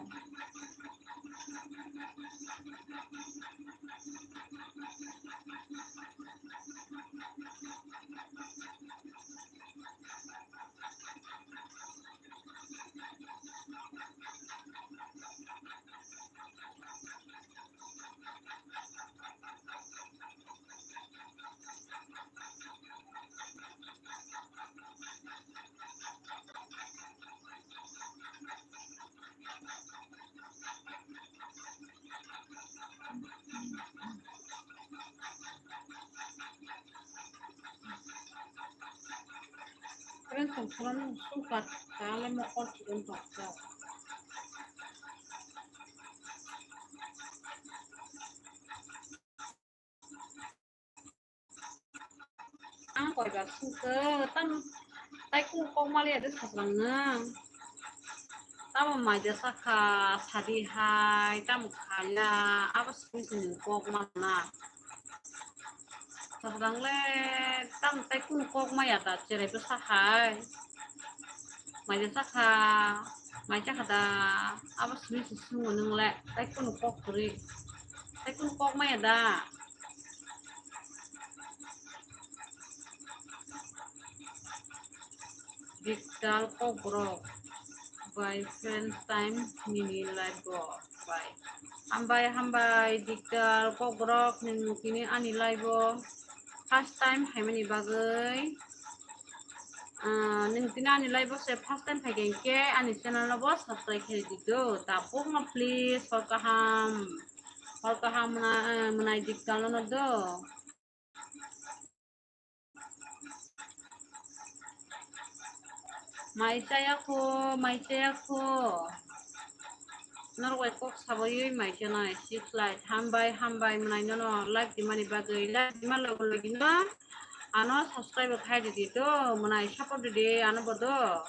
Friends, ang phone ang suka kala mo call kirim baksa. Ang koi ba suka tam tai ku kok mali ada sabrang na. Tamo maja saka sadi hai tamo khaya abo sini sini kok mana. Sabrang le tam tai kunu kok maya da cherai bwsa hai. Mai da sakha, mai chakha da, abo simi se sungo nung le tai kunu kok kwrwi, tai kunu kok maya da. Digital Kokborok by first time nini live o bai. Hambai, hambai, Digital Kokborok, nwng tini ani live o first time phaimani bagwi. Ah, nwng tini ani live o se first time phaikha hinkhe ani channel no bo subscribe khe di do. Tabukno please, hor kaham, hor kaham mwnai, eh, mwnai Digital no do. Mai chaya kho, mai chaya kho. Norok bai kok sabaui mai chanai, six like. Hambai, hambai, mwnai nono like dimani bagwi. Like dima logo logi no ano subscribe khai di di do, mwnai support di di ano bo do.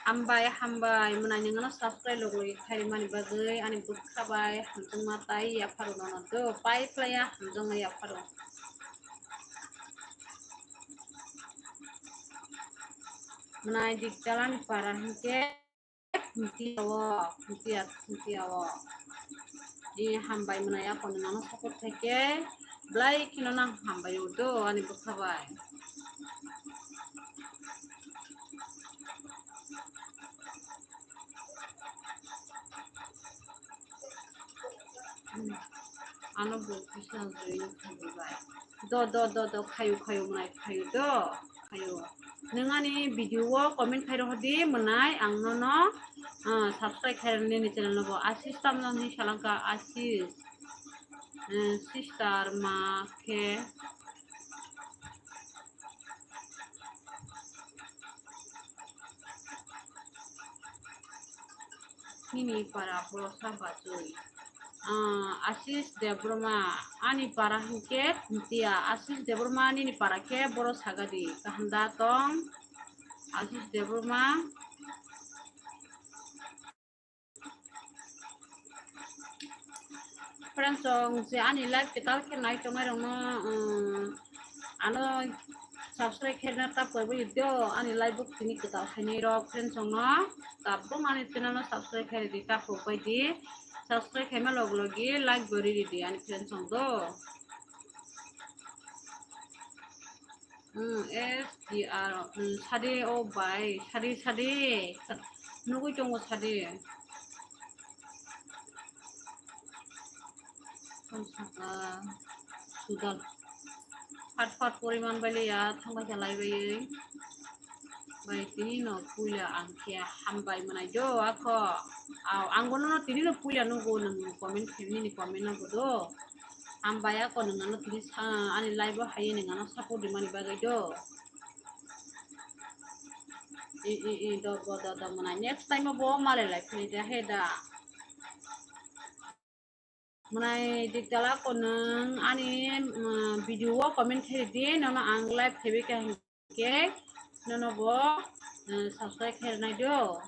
Hambai, hambai, mwnai nwng ano subscribe logo logi khai mani bagwi ani bwkha bai hamjakma tai yapharo nono do, pai phlaiya hamjakma yapharo. Mwnai Digital ani para hinkhe Khumtiya o, Khumtiya, Khumtiya o. Ni hambai mwnai ako nwng ano support khaikhe belai kheno nang hambai o do ani bwkha bai. Ano bo kisa joi khabai. Do, do, do, do, khayu, khayu, mwnai khayu do, khayu. Nwng ani video o comment khai rohor di, mwnai ang nono, ah, subscribe khai nini channel no bo. Ashish tamno hinwi salangkha, Ashish. Eh, sister ma khe. Nini para borosa bachwi. Ah, Ashish Debbarma, ani para hinkhe Khumtiya. Ashish Debbarma, nini para khe boro sagadi. Kaham da tong? Ashish Debbarma. Friends, song je ani live kwtal khe nai tongnai rokno, um, ano subscribe khe na ta poi bo do ani live bo tini kwtal khainai rok friends song no tabuk ani channel no subscribe khai di ta pok bai di subscribe khaima log logi like bo ri di ani friends song do. Hmm, S D R, hmm, sadi o bai, sadi, sadi. Nugui tongo sadi. Tong saka, sudal. Phat phat poriman bai le ya, thangbai kha lai bai. Bai tini no puila ang khe hambai mwnai do akho. Aw, ang bono no tini no puila nugo nwng comment khe nini comment no do. Hambai ako nwng ano tini sa, ani live o hai nwng ano support di mani bagwi do. I, i, i, do, bo, do, do, mwnai. Next time o bo malai lai philai ja he da. Mwnai Digital ako nwng ani, mm, video o comment khe di, nono ang live khe bi khe. Khe nono bo, eh, subscribe khe rwnai do.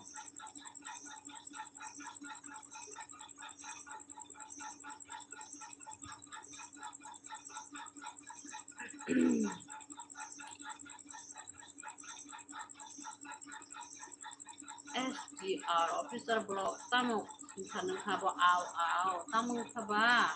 Our officer block tamo wngkha, nungkha bo au au tamo wngkha ba?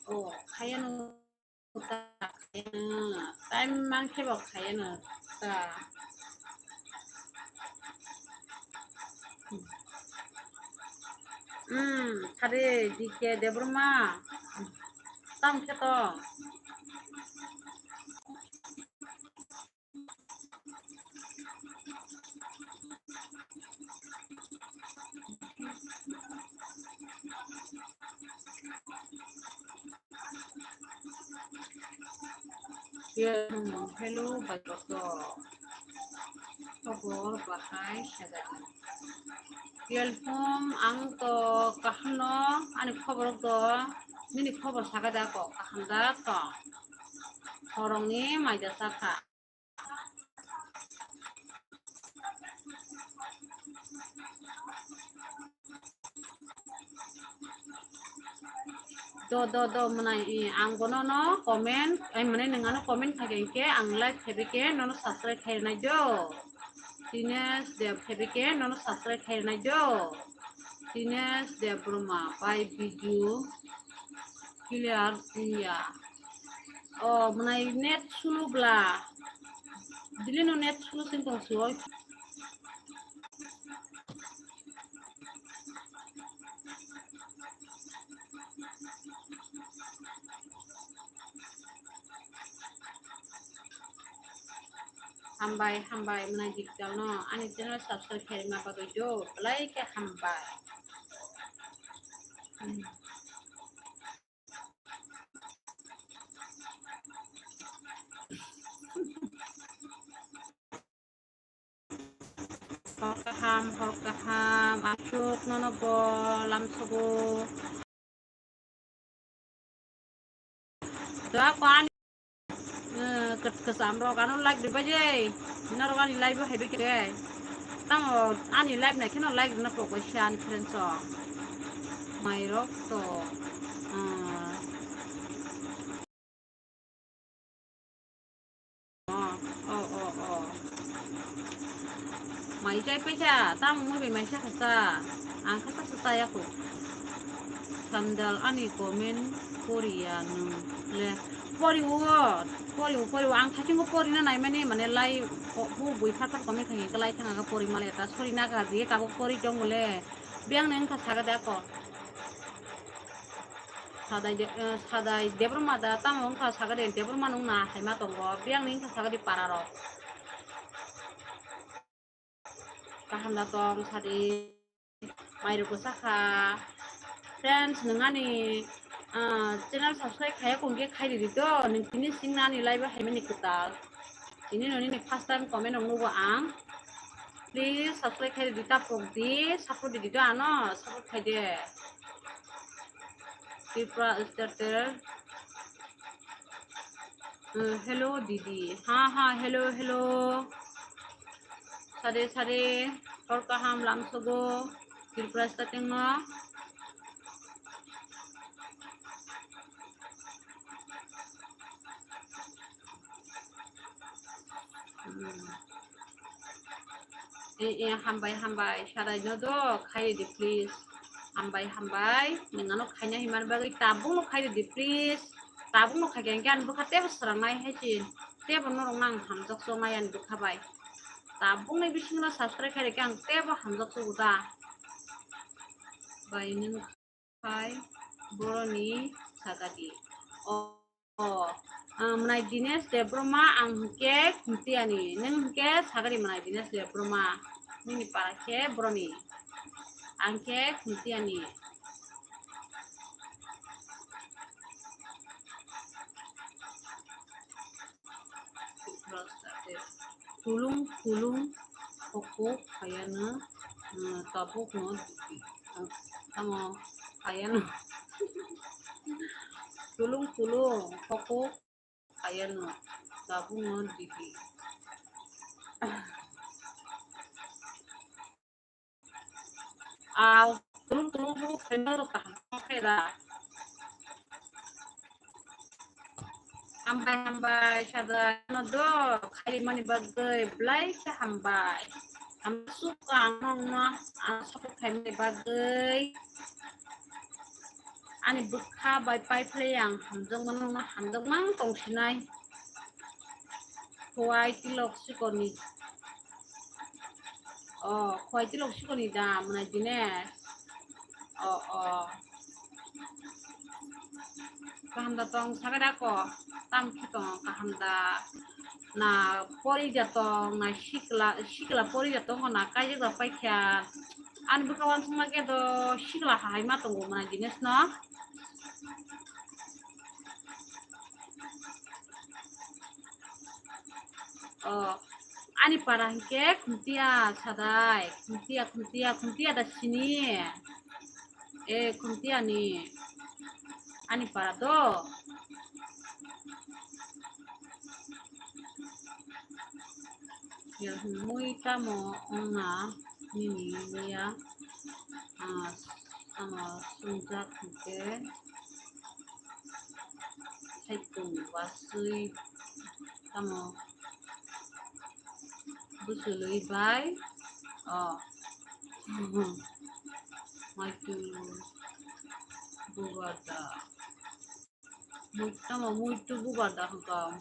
Oh, khayano ta, khayano. Time mankhe bo khayano ta. Hmm, khade D K Debbarma. Tam khe to. Hello, bai kotor. Khobor bahai sajadi. Welcome, ang to kaham no, ani khobor to, nini khobor saga da ko, kaham da to. Horongni maida sakha. Do, do, do, mwnai, i, ang bono no comment, ai, mane, nwng ano comment khaikhe, ang like khaibikhe, nono subscribe khainai do. Dinesh Deb khaibikhe, nono subscribe khainai do. Dinesh Debbarma, bai video clear wngya. O, mwnai net slow bla. Dili no net slow sing tong suo. Hambai, hambai, mwnai digital no. Ani channel subscribe khaima bagwi do. Belai khe hambai. Hmm. Hor kaham, hor kaham, aswk nono bo lamsogo. Da ko ani, eh, ket-, kesam rok ano like ribai je. Norok ani live bo haibai khe. Tamo ani live nai kheno like rwna pokoi se ani friends rok. Mai rok to, ah. Oh, oh, oh, oh. Mai chai paisa, tamo wngwi bai mai sakha sa. Ang kha sa sa chaya kho. Sandal ani comment poriya nwng le. Pori o, pori o, pori o. Ang thaisingo porina naimani mane lai, o, bu bui phatar comment khaikhe lai thanga pori male ta sori naga je tabuk pori tong le. Biyang ni wngkha saga de ako. Sadai de, eh, Sadai Debbarma da tamo wngkha saga de, Debbarma nung na haima tongo. Biyang ni wngkha saga de para rok. Kaham da tong sadi. Mai rok sakha. Friends, nwng ani, ah, channel subscribe khaiya kongkhe khai ridi to. Nwng tini sing nani live haimani kwtal. Tini no nini first time comment rok nugo ang. Please subscribe khai di, tapok di, support di, di ano, support khai de. Tripura starter. Uh, hello didi. Ha ha, hello, hello. Sare sare, hor kaham lamsogo. Tripura starting no. Hmm. Eh, eh, hambai, hambai, sadai no do, khai di, please. Hambai, hambai, nwng ano khaina himar bagwi tabuk no khai di, please. Tabuk no khai khe, ang bwkha tebo swrangnai hai se. Tebo norok nang hamjak chongnai ani bwkha bai. Tabuk ni bisingo subscribe khai rikhe, ang tebo hamjak chugo da. Bai nwng. Hai, boroni sagadi. O, o, ah, mwnai Dinesh Debbarma, ang hwnkhe Khumtiyani. Nwng hwnkhe sagadi mwnai Dinesh Debbarma. Nini para khe boroni. Ang khe Khumtiyani. Tulung tulung hokuk hayano, eh, tabuk no didi. Eh, tamo hayano. Tulung tulung hokuk hayano tabuk no didi. Aw, tulung tulung bo khaima rok kaham khe da. Hambai, hambai, sada no do, khaimani bagwi belai khe hambai. Hambai suk ang nokno, ang support khaimani bagwi. Ani bwkha bai pai phlai ang hamjakma nokno hamjakma tongsinai. Khowai tilok sikorni. Oh, khowai tilok sikorni da, mwnai dine. Oh, oh. Kaham da tong sabai da ko. Tam khe tong kaham da. Na pori ja tong, na sikla, sikla pori ja tong, na kaijak da paikha. Ani bwkha wansukma khe do sikla hai ma tongo mwnai dine sno. Oh, ani para hinkhe Khumtiya sadai, Khumtiya, Khumtiya, Khumtiya da sini. Eh, Khumtiya ni. Ani para do. Ya, mui tamo ongna nini ya. Ah, tamo sungjak hinkhe. Saitung wasui tamo bwswlwi bai. Oh. Maitu bubar da. Mui tamo muitu bubar da hwnkha.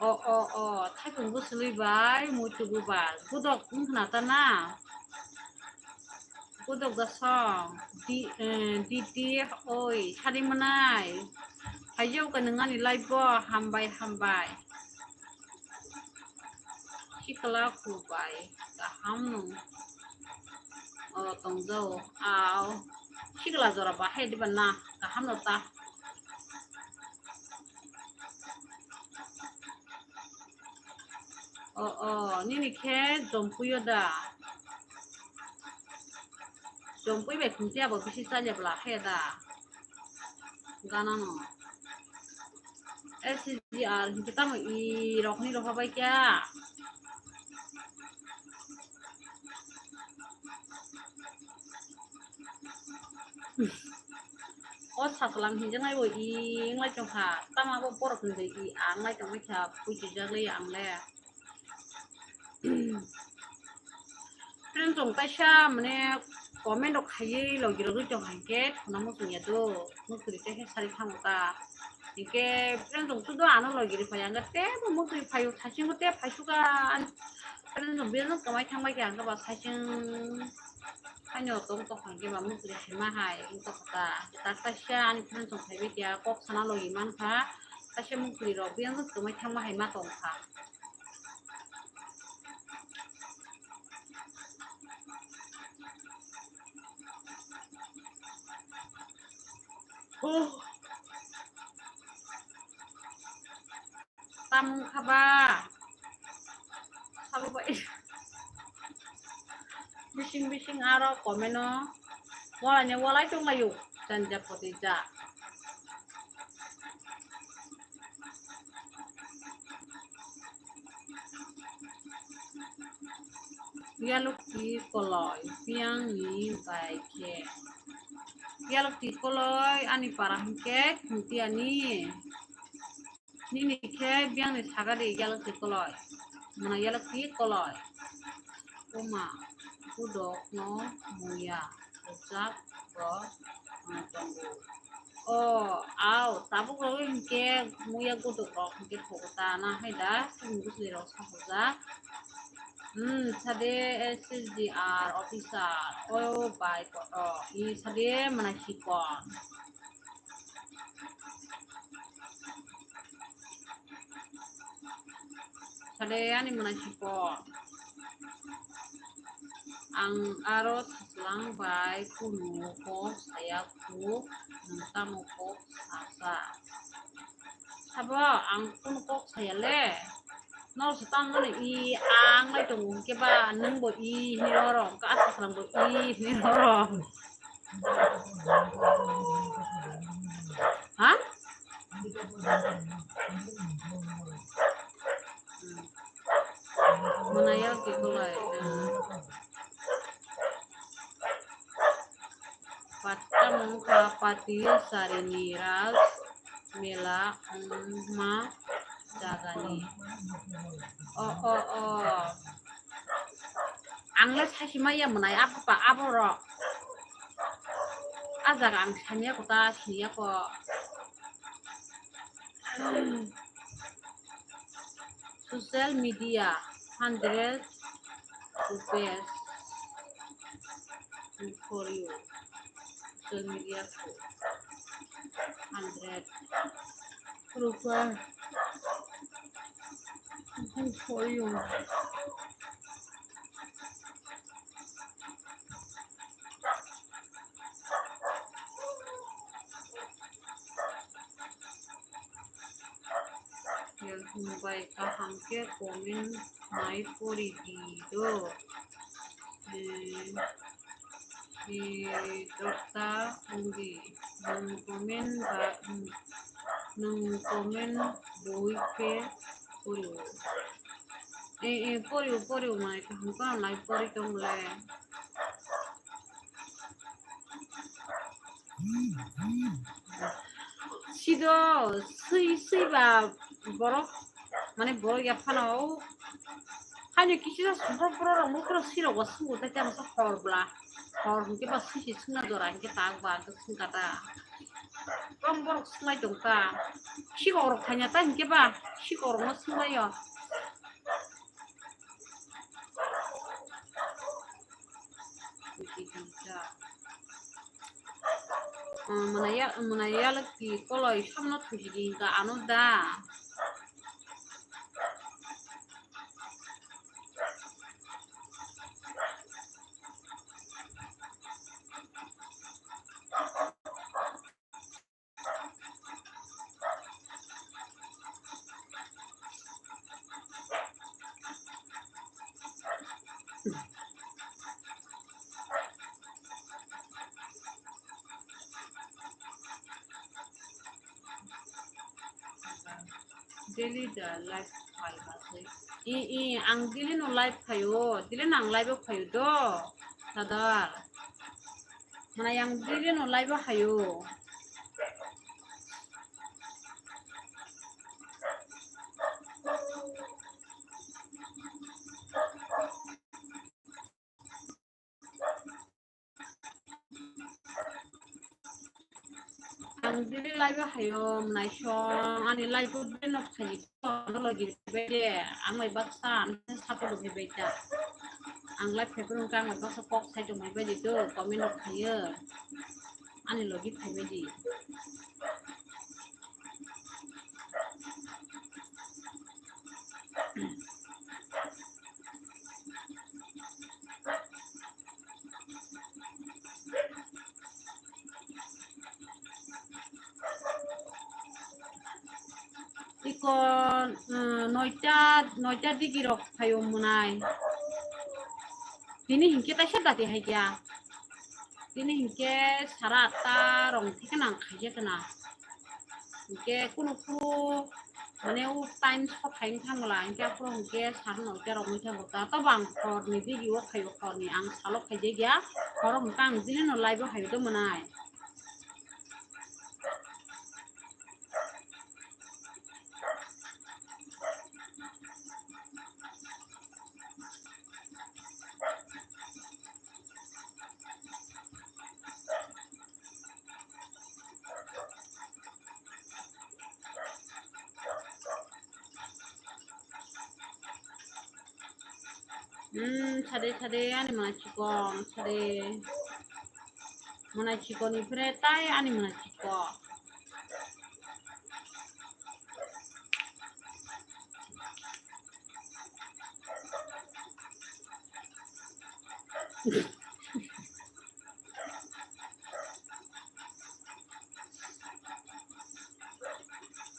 O, o, o, thaipung bwswlwi bai muitu bubar. Gudok wngkhna ta na? Gudok da song. Di, eh, diti, oi, sari mwnai. Haijao ka nung ani live bo, hambai, hambai. Sikla kubai, kaham no. O, tongjao, ao. Sikla jora bahai diba na, kaham no ta. O, o, nini khe jompuyo da? Jompui bai Khumtiya bo bisi chalya bwla khe da? Gana no. S G R hinkhe tamo i rokni rokha bai kya? O saklang hinjaknai bo i wnglai tongkha, tamo abo borok hinwi i ang lai tongmai kha, pui twijak le ang le. Friend rok kaisa mane comment rok khaiwi logi rogwi tong hai khe thuna muchung ya do, muchung tei khe sari thango ta. Hinkhe friend rok sudo ano logi ri phai ang khe tebo muchung phaio, thaisingo te phaisuka. Friend rok business kamai thangbai khe ang khe ba thaising. Haino tong tong kha khe ba mukri sima hai wng tong kha ta. Tak kaisa ani friend song phaibai kya kok sana logi man kha. Kaisa mukri rok biyang twmai thangma hai ma tong kha. Oh. Tamo wngkha ba? Sabo bai. Bising bising aro comment o. Walai ne walai tong laio. Janja poti ja. Yalokti koloi, biyang ni bai khe. Yalokti koloi, ani para hwnkhe Khumtiya ni. Nini khe biyang ni saga di yalokti koloi. Mwnai yalokti koloi. Oma, gudok no muya, rwchap bo, ah, tongo. O, ao, tabuk rogwi hinkhe muya gudok rok hinkhe thogo ta na hai da, chini bwsli rok sapojak. Hmm, sade S S D R officer, o bai koto, i sade mwnai sikon. Sade ani mwnai sikon. Ang aro thaslang bai kunu kok saya khu, nwng tamo kok sasa. Sabo ang kunu kok saya le. Nor se tang mani i ang lai tongo, hwnkhe ba nwng bo i hini oro, hwnkhe a thaslang bo i hini oro. Ha? Pati Sarini Raj Mela wngma jagani. O, o, o. Ang le sachi maya mwnai abo pa, abo rok. A jaga ang saniya ko ta, siniya ko. Social media, hundred rupees for you. Social media, hundred rupees for you. Bai kaham khe comment nai pori di do. Eh, eh, dokta wngdi. Nwng comment ba, nwng comment bui khe pori o. Eh, eh, pori o, pori o, nai kaham kaham nai pori tong le. Sido swi swi ba borok, mane borok ya phano o haino kisa borok, borok rok nokra sirok ba sungo tai tamo sa hor bla hor hinkhe ba swi swi sungna jora hinkhe tak ba sungka ta. Tong borok sunglai tong ta. Sikok rok phaina ta hinkhe ba sikok rok no sunglai o. Mwnaya, mwnaya laki koloi samno thusi di ka ano da. Daily da live phai ba se. I, i, ang daily no live phaio, daily no ang live o phaio do, sadar. Mana yang daily no live o phaio. Ang daily live o phaio, naisong, ani live o daily no phaio, ano logi bai de, ang bai baksa, ano support logi bai ta. Ang live phai phuru ang bai baksa kok sai tong bai de do, comment no phaio, ani logi phai bai di. Iko, eh, noita, noita digi rok phaio mwnai. Tini hinkhe taisa dati hai kya. Tini hinkhe sara atta rong thik nang khaijak na. Hinkhe kunu kunu mane o time sok hai wngkha mala, hinkhe aphuru hinkhe sar noita rok wngkha bo ta. Tobo ang hor ni digi o phaio, hor ni ang salo khaijak ya. Horo hinkhe ang jini no live o phaio do mwnai. Hmm, sade, sade, ani mwnai chikon, sade. Mwnai chikon ni phre tai ani mwnai chikon.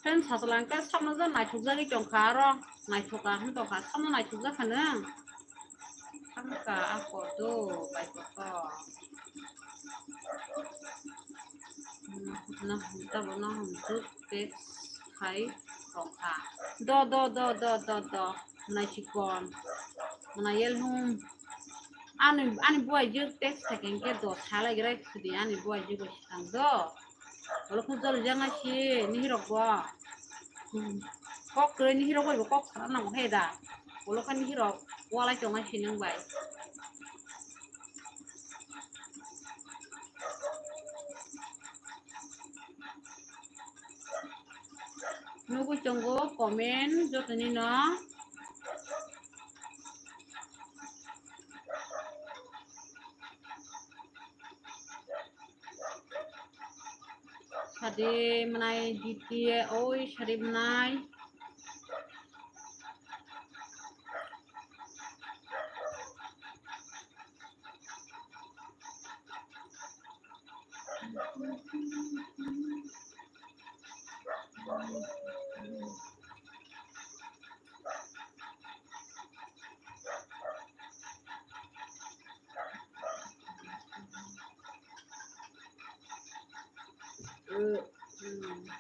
Pen sajla hwnkhe samno ja naithokjagwi tongkha aro, naithokha hwn tongkha, samno naithokjakha nwng? Thangkha a koto bai koto. Hmm, no, tabuk no hwn juk text khai tongkha. Do, do, do. Naisikon. Nayel hwn. Ani, ani buai jwk text second ke dos halai gra khudi ani buai jwk bai swkang do. Olo khe jol jang asi nihirok bo. Hmm. Kok kwrwi nihirok bai bo kok sana nango he da. Olo khe nihirok walai tong asi nang bai. Nugui tongo comment jotoni no. Sadi mwnai D T A, oi sadi mwnai.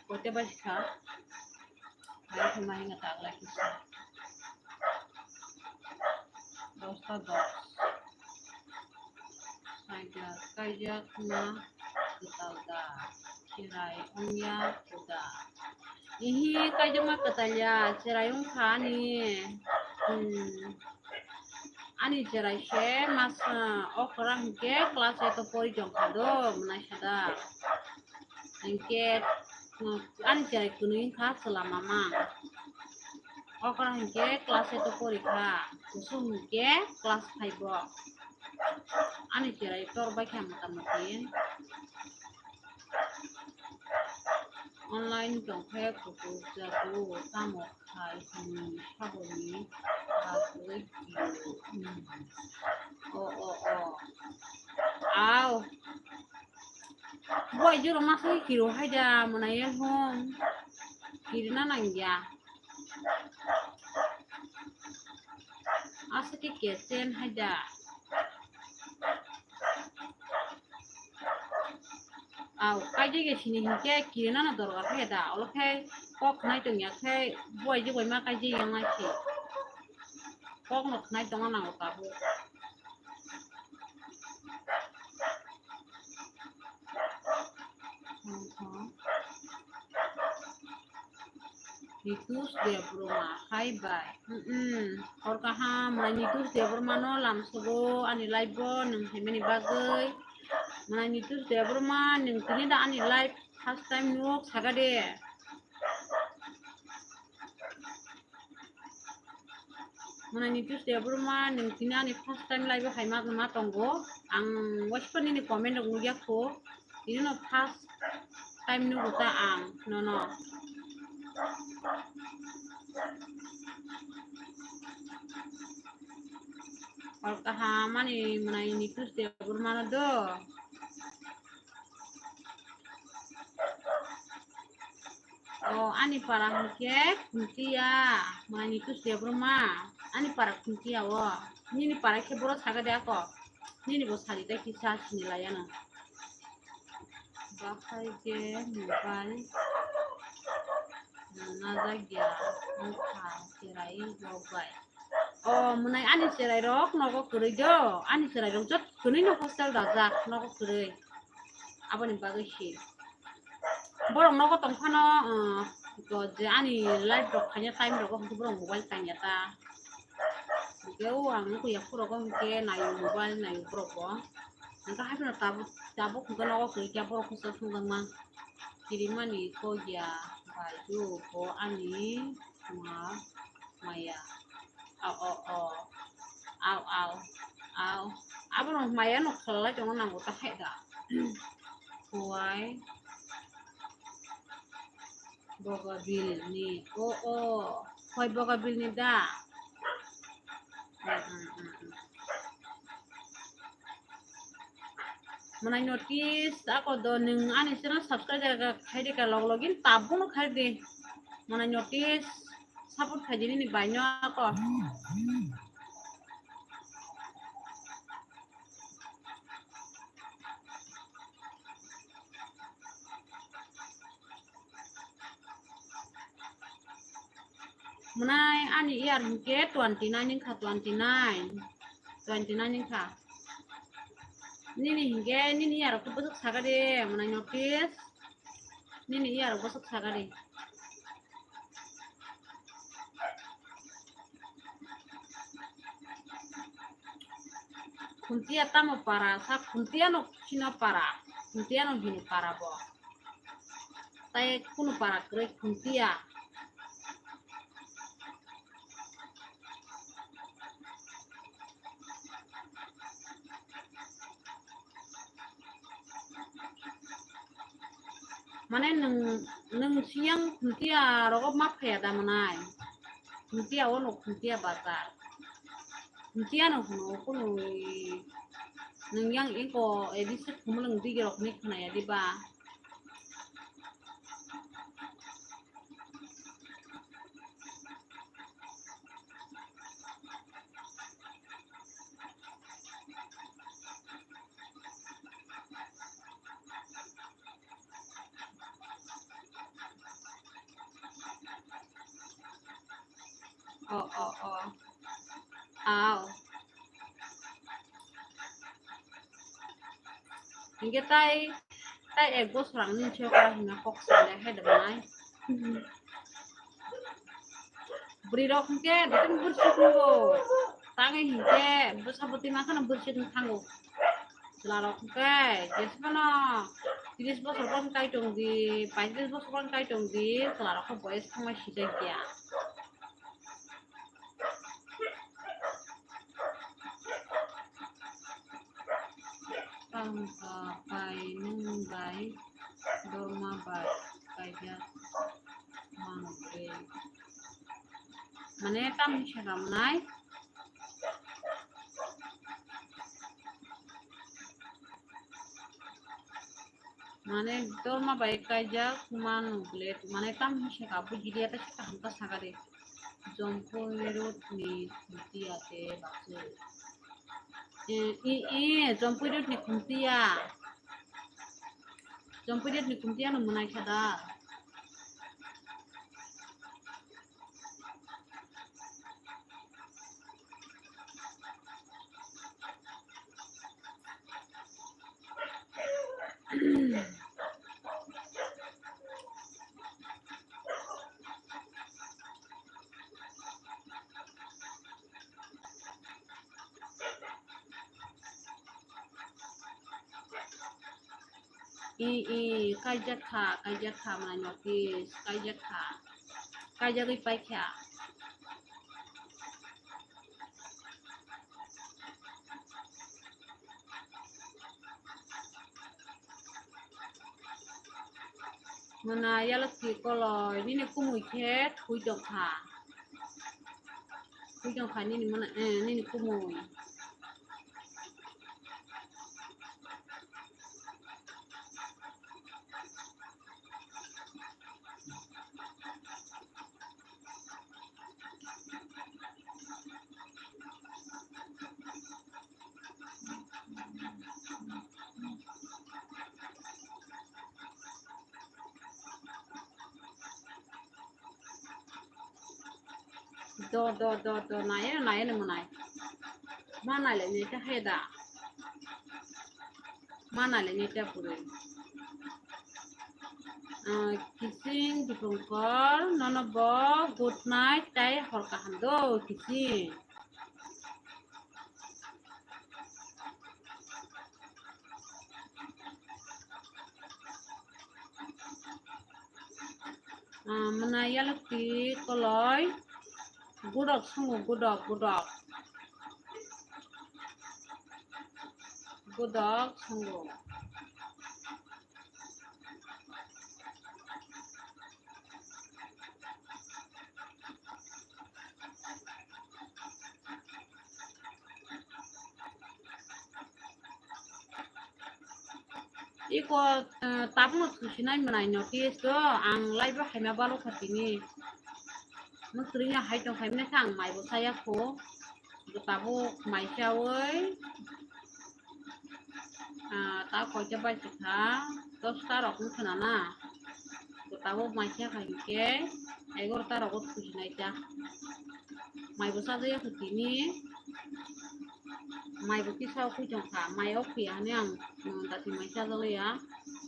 Kote bai kha? Mai khe mai wngkha taklai kisa. Dosta dos. Kaijak, kaijak na kwtal da. Cherai wngya kuda. Ihi, kaijakma kwtal ya, cherai wngkha ani. Hmm. Ani cherai se mas, ah, okra hinkhe class eight o pori tongkha do, mwnai sada. Hinkhe, hmm, ani cherai kwnwi wngkha chwla mama. Okra hinkhe class eight o pori kha, kusum hinkhe class five o. Ani cherai tor bai kha mota moti. Online tongkhe kutuk jago tamo khai hwnwi saboni bagwi kio. O, o, o. Au. Boi juro masai kiro haida mwnai hwn. Kirina nangya. Aswk khe kechen haida. Au, kaijak ya sini hinkhe kirinano dorkar khe da. Olo khe kok khnai tongya khe buai je boima kaijak ya nai khe. Kokno khnai tongna nango tabuk. Nitush Debbarma, hai bai. Mm-mm. Hor kaham, mwnai Nitush Debbarma no lamsogo ani live o nwng phaimani bagwi. Mwnai Nitush Debbarma, nwng tini da ani live first time nuk saga de. Mwnai Nitush Debbarma, nwng tini ani first time live o hai ma, ma tongo. Ang waisa nini comment rok nukya kho. Tini no first time nugo ta ang nono. Hor kaham ani mwnai Nitush Debbarma no do. O, ani para hinkhe Khuntiya, mwnai Nitush Debbarma, ani para Khuntiya o. Nini para khe boro saga de ako. Nini bo sari ta kisa sini laya no. Bahai je mobile nana jagya wngkha cherai rok bai. O, mwnai ani cherai rok nogo kwrwi do, ani cherai rok jot kwnwi no hostel dajak nogo kwrwi. Aboni bagwi si. Borok nogo tong phano, uh, to je ani live rok khaina time rogo hwnkhe borok mobile tangya ta. Hwnkhe o ang nukhung yaphuru rogo hwnkhe naio mobile naio borok bo. Hwnkhe hai phano tabuk, tabuk hwnkhe nogo kwrwi khe borok hostel thwngjakma. Kirimani kok ya bai do bo ani ma maya. Au, au, au. Au, au, au. Abono maya no khalalai tongna nango ta hai da. Kuai. Bogabil ni. O, o. Kuai Bogabil ni da. Mm, mm, mm, mm. Mwnai notice ako do nwng ani channel subscribe khaidi ka log login tabuk no khaidi. Mwnai notice support khaidi nini bai no ako. Mwnai ani year hinkhe twenty nine wngkha, twenty nine, twenty nine wngkha. Nini hingke nini yarok bwswk sakadi, mwnai notice. Nini yarok bwswk sakadi. Khuntia tamo para, sa khuntia no sino para, khuntia no hino para bo. Tai kunu para kwrwi khuntia. Mane nwng, nwng siyang khuntia rogo ma phaya da mwnai. Khuntia ono khuntia bazar. Khuntia no hwno kunu nwng yang eko A B C khumulwng dige rok hinwi khwnaya diba? O, o, o. Aw. Hingke tai, tai ek bosor ang nini siyok hwnna kok sale hai da banai. Bwrwi rok hingke, dotong bwrwi suk nungo. Tangwi hingke, bwsa bwtwi ma kheno bwrwi suk nung thango. Chwla rok hingke, jesphano tris bosor boni kai tong di, paitris bosor boni kai tong di, chwla rok khe boyes thangma sijak ya. Tamo kha bai nwng bai dorma bai kaijak manwi. Mane tamni saka mwnai. Mane dorma bai kaijak manu ble, mane tam hinwi saka bujiliya ta saka hamta saka de. Jompui road ni khumtiya te bakse. E, e, e, Jompui road ni khumtiya. Jompui road ni khumtiya no mwnai kha da. I, i, kaijak kha, kaijak kha, mwnai notice, kaijak kha, kaijagwi paikha. Mwnai yalok ti koloi, nini kumui khe thui tongkha. Thui tongkha nini mwnai, eh, nini kumui. Do, do, do, do, naye, naye nung nai. Ma nai le nita heda. Ma nai le nita puri. Ah, kising dukungkor, nono bo good night, tai hor kaham do, kising. Ah, mwnai yalok ti koloi. Gudok songo, gudok, gudok. Gudok songo. Iko, eh, tabukno thusinai mwnai notice o, ang live o haima balo kha tini. Mwtwrwino hai tong khaimani kha ang maibo chaya kho. Tabuk mai chawi, ah, ta koita bai kha, dosta rok wngkha na. Tabuk mai cha kha hinkhe egarota rogo thusinai ta. Maibo chajaya kho tini. Mai bo kisa o khui tong kha, mai o khuya hwnwi ang, um, dati mai chajak liya,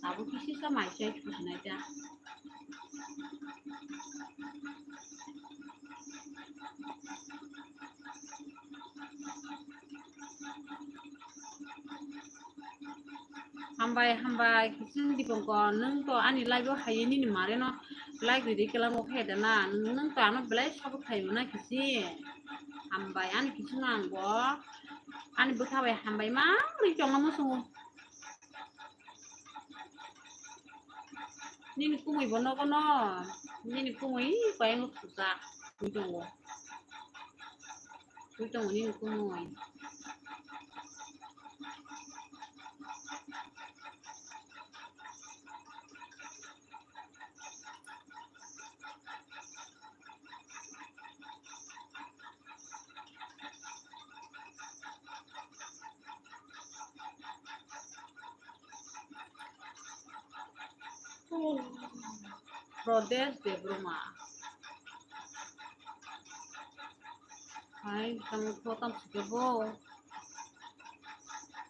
tabuk kisisa mai chai khusinai ta. Hambai, hambai, kising Dipankar, nwng to ani live o hai nini mare no like ridi kelango khe da na, nwng, nwng to ano belai support khaio na kising. Hambai, ani kising no ang bo, ani bwkha bai hambai ma ri chongma musungo. Nini kumui bo nogo no, nini kumui kayang susa, twi tongo. Twi tongo nini kumui. Pradesh Debbarma. Hai, tamo photo sikhe bo.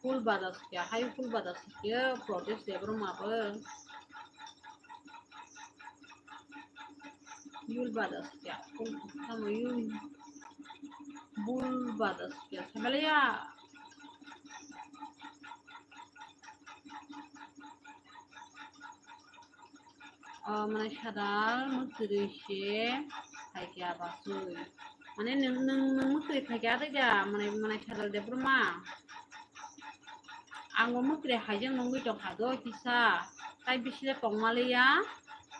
Phul bada sikhe, hai phul bada sikhe, Pradesh Debbarma bo. Yul bada sikhe, phul, tamo yul. Bul bada sikhe, sabalaya. O, mane sadal mwtwrwi se phaikha basui. Mane nwng, nwng, nwng mwtwrwi phaikha tei da, mane, mane sadal Debbarma. Ang bo mwtwrwi haijak nungwi tongkha do kisa. Tai bisi le tongma liya.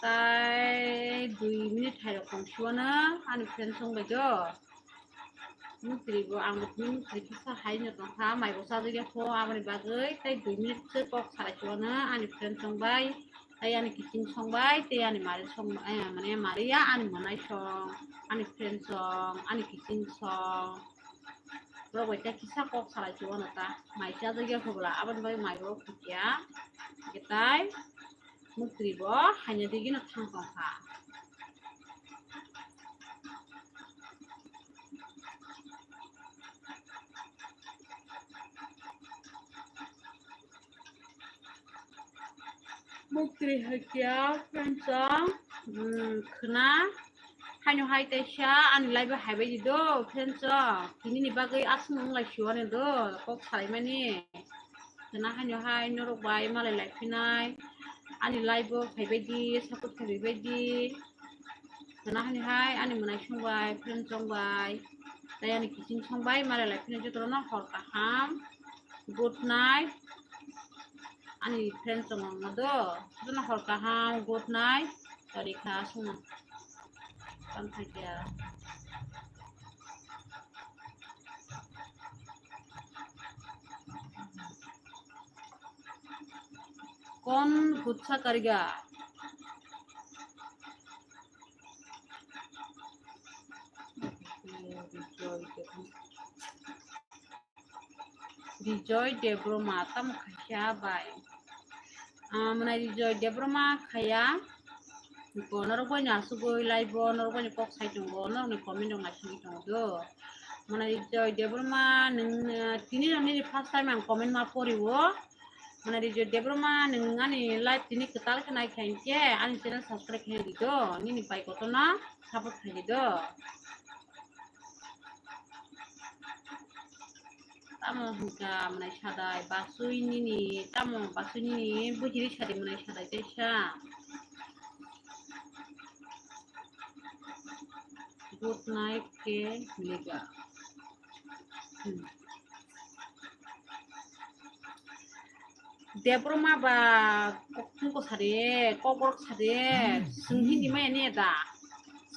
Tai dui minute hai rok tong siwano ani friend song bai do. Mwtwrwi bo ang bo tini mwtwrwi kisa hai no tongkha, mai bo chajak ya kho, aboni bagwi tei dui minute se kok salai chuano ani friend song bai, tei ani kiching song bai, tei ani mari song, eh, mane mari ya ani mwnai song, ani friend song, ani kiching song. Borok bai tei kisa kok salai chuano ta, mai chajak ya kho bwla, aboni bagwi mai bo khukya, tei mwtwrwi bo haino digino thang tongkha. Mwtwrwi hai kya, friends, um, khwna. Haino hai teisa ani live o haibai di do, friends, o. Tini ni bagwi aswk wng lai siwani do, kok salaimani. Khwna haino hai norok bai malai lai phinai, ani live o phaibai di, support khaibai di. Khwna haino hai ani mwnai song bai, friend song bai, tei ani kiching song bai malai lai phinai jotono hor kaham, good night. Ani friend song wngma do, jotono hor kaham, good night. Tari kha songno. Tamo khaikhe. कौन गुस्सा करेगा? Rijoy Debbarma, tamo khaikha bai. Ah, mwnai Rijoy Debbarma khaiya. Ko norok bai no asugwi live o, norok bai no kok sai tongo, norok ni comment rok naisingwi tongo do. Mwnai Rijoy Debbarma, nwng, ah, tini no nini first time ang comment ma pori o. Mwnai Rijoy Debbarma, nwng ani live tini kwtal khe nai kha hinkhe ani channel subscribe khe di do, nini bai kotorno support khe di do. Tamo hwnka mwnai sadai basui nini, tamo basui nini bujiri sadi mwnai sadai teisa. Good night ke milega. Hmm. Debbarma ba kokthum ko sade, kokborok sade, chwng Hindi maya ne da?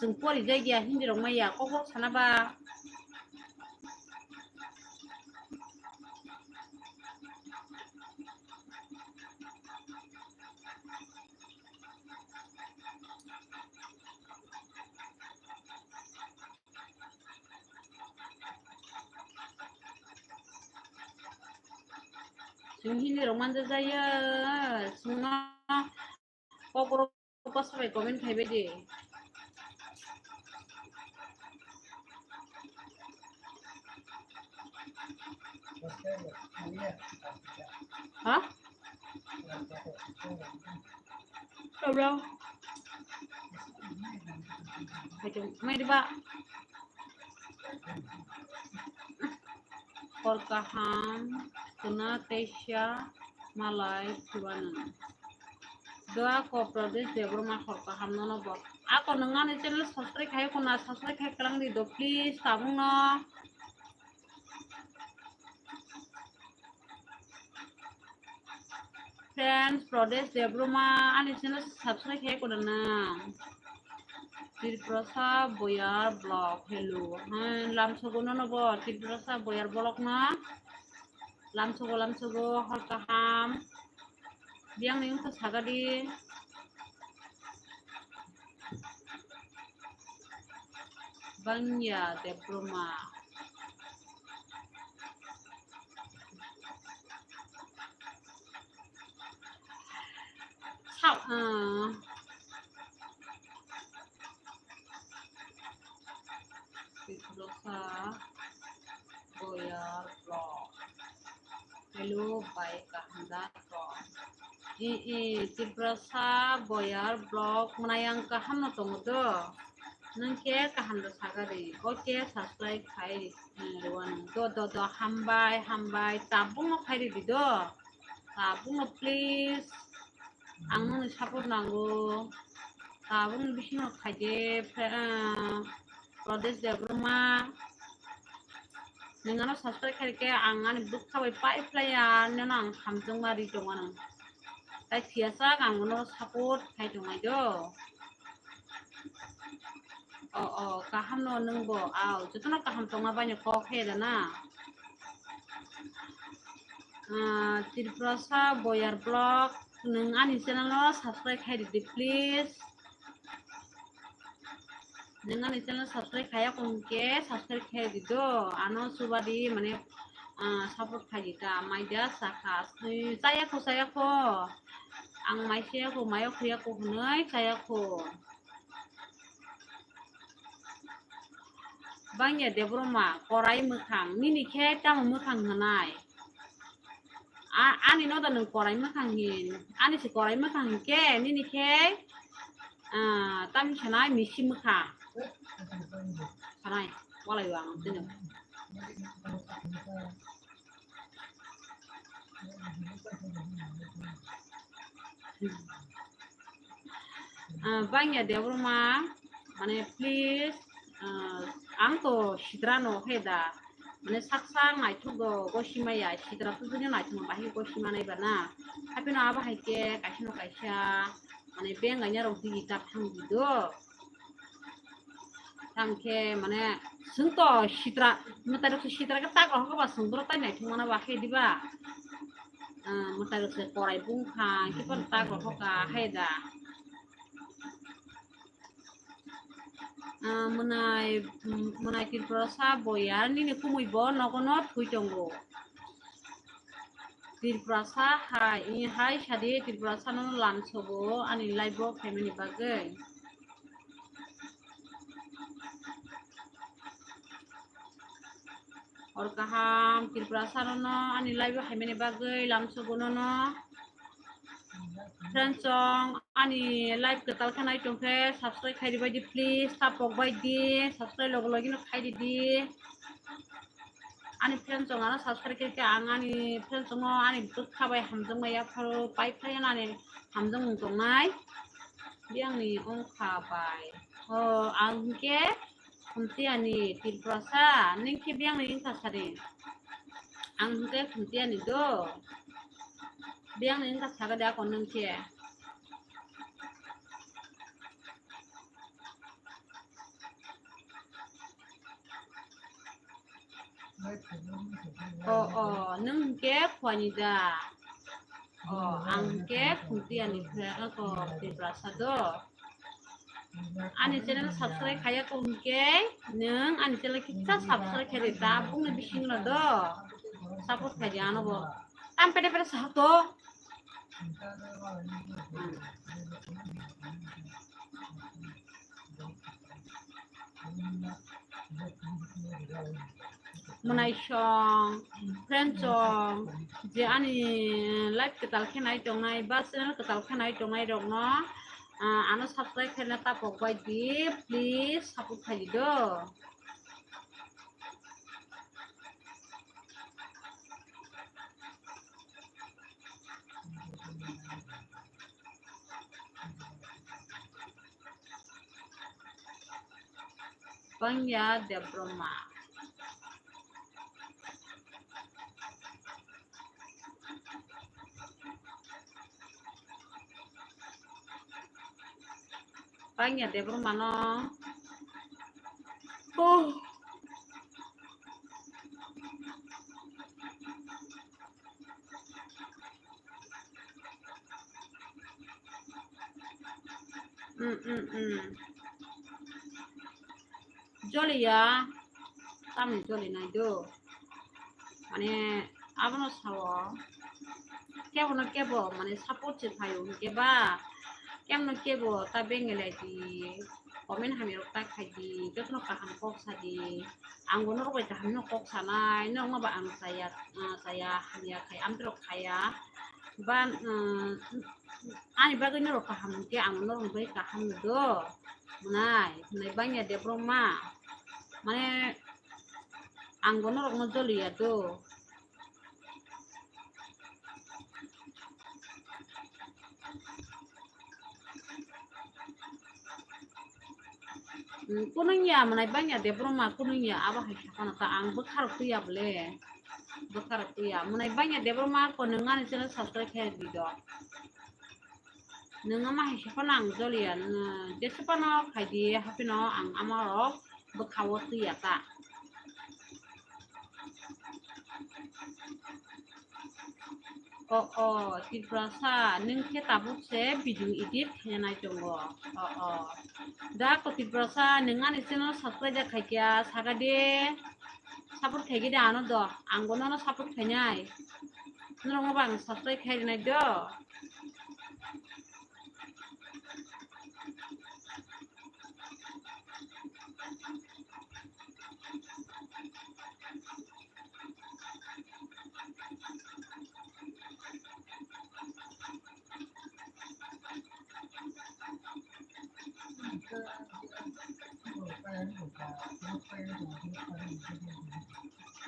Chwng pori jai ya Hindi rok maya, kokborok sana ba. Chwng Hindi rok manja jaya, chwngno kokborok bwsa bai comment khaibai di. Ha? Tabra. Mai diba? Hor kaham, khwna teisa malai phibano. Doa ko Pradesh Debbarma hor kaham nono bo. Ako nwng ani channel subscribe khai ko na, subscribe khai kwlang di do, please, tabung no. Friends, Pradesh Debbarma ani channel subscribe khai ko na. Tiprasa Boyar Vlog, hello. Hmm, lamsogo nono bo, Tiprasa Boyar Vlog na. Lamsogo, lamsogo, hor kaham. Biyang ni wngkha sagadi. Bangya Debbarma. Sa-, ah. Tiprasa Boyar Vlog. Hello, bai kaham da tong. I, i, Tiprasa Boyar Vlog mwnai ang kaham no tongo do. Nwng khe kaham da sagadi. Oke, subscribe khai, eh, rwano. Do, do, do, hambai, hambai. Tabung no khai ridi do. Tabung no please. Ang nokni support nango. Tabukni bisingo khaide, ah, Pradesh Debbarma. Nwng ano subscribe khaikhe ang ani bwkha bai pai phlaiya, nini ang hamjakma ri tongo ano. Tai phiya sak ang bono support khai tongnai do. O, o, kaham no nwng bo. Aw, jotono kaham tongma bai no kok he da na. Ah, Tiprasa Boyar Vlog, nwng ani channel no subscribe khai ridi, please. Nwng ani channel subscribe khaya ko hwnkhe subscribe khai di do. Ano chubadi mane, ah, support khai di ta. Mai da sakha. Chaya kho, chaya kho. Ang mai chaya kho, mayo khuya kho hwnwi chaya kho. Bangya Debbarma, korai mwkhang, nini khe tamo mwkhang hwnai? A-, ani no da nwng korai mwkhang hin, ani se korai mwkhang hinkhe, nini khe, ah, tamo sanai misi mwkhang. Sanai, walai wang tino. Ah, Bangya Debbarma, mane, please, ah, ang to sitra no khe da, mane, sak sak naithok do, gosi maya, sitra tubui no naithok no bahai gosi manai ba na. Haphino abo hai khe kaisa no kaisa, mane, beng gaina rok digi ta thang di do. Tangkhe mane, chwng to sitra, mwtai rok se sitra khe tak rok ba chwng borok tai naithok mano ba khe diba? Ah, mwtai rok se korai bungkha, khe phano tak rok hoka hai da. Ah, mwnai, mwnai Tiprasa Boyar nini kumui bo nogo no thwi tongo. Tiprasa hai, hai sadi Tiprasa no lamsogo ani live o phaimani bagwi. Hor kaham, Tiprasa no ani live o phaimani bagwi lamsogo nono. Friends song, ani live kwtal khe nai tongkhe subscribe khai ribai di please, tapok bai di, subscribe logo logi no khai ridi. Ani friends song ano subscribe khe khe ang ani friends song no ani bwkha bai hamjakmaya pharo pai phai ani hamjakmung tongnai. Biyang ni ongkha bai. O, ang hinkhe Khumtiyani Tiprasa, nwng khe biyang ni wngkha sari. Ang hinkhe Khumtiyani do. Biyang ni wngkha sagadi ako nwng khe. O, o, nwng hinkhe Khwani da. O, ang hinkhe Khumtiyani, o, Tiprasa do. Ani channel subscribe khaya ko hinkhe, nwng ani channel kisa subscribe khai di, tabukni bisingno do. Support khai di ano bo. Tam pede pede sa to. Mwnaisong, friendsong, je ani live kwtal khe nai tongnai ba channel kwtal khe nai tongnai rokno, ah, ano subscribe khaina tapok bai di, please support khai di do. Pangya Debbarma. Pangya Debbarma no. Oh. Mm, mm, mm. Joliya, tamni joli nai do. Mane, abono sao. Kebo no kebo, mane, support se phaio, hwnkhe ba. Kebo no kebo, ta bengelai di. Comment hamya rok ta khai di, jotono kaham kok sa di. Ang bo norok bai kaham no kok sanai, norok no ba ang chaya, ah, chaya, hamya khai, amtwrok khaya. Ba, ah, ani bagwi norok kaham hwnkhe ang norok bai kaham do. Mwnai, hwnwi bangya Debbarma. Mane, ang bo norok no joliya do. Hmm, kunung ya, mwnai bangya Debbarma, kunung ya, abo hai sakano ta ang bwkharok twiya bole. Bwkharok twiya. Mwnai bangya Debbarma, ko nwng ani channel subscribe khe di do. Nwng ama hai sakano ang joliya, nwng jesa phano khai di, haphino ang ama rok bwkha-o twiya ta. O, o, Tiprasa, nwng khe tabuk se video edit khaina nai tongo. O, o. Da ko Tiprasa, nwng ani channel subscribe da khaikya, saka de. Support khaikhe de ano do. Ang bo nono support khainai. Norok no bang subscribe khai rinai do.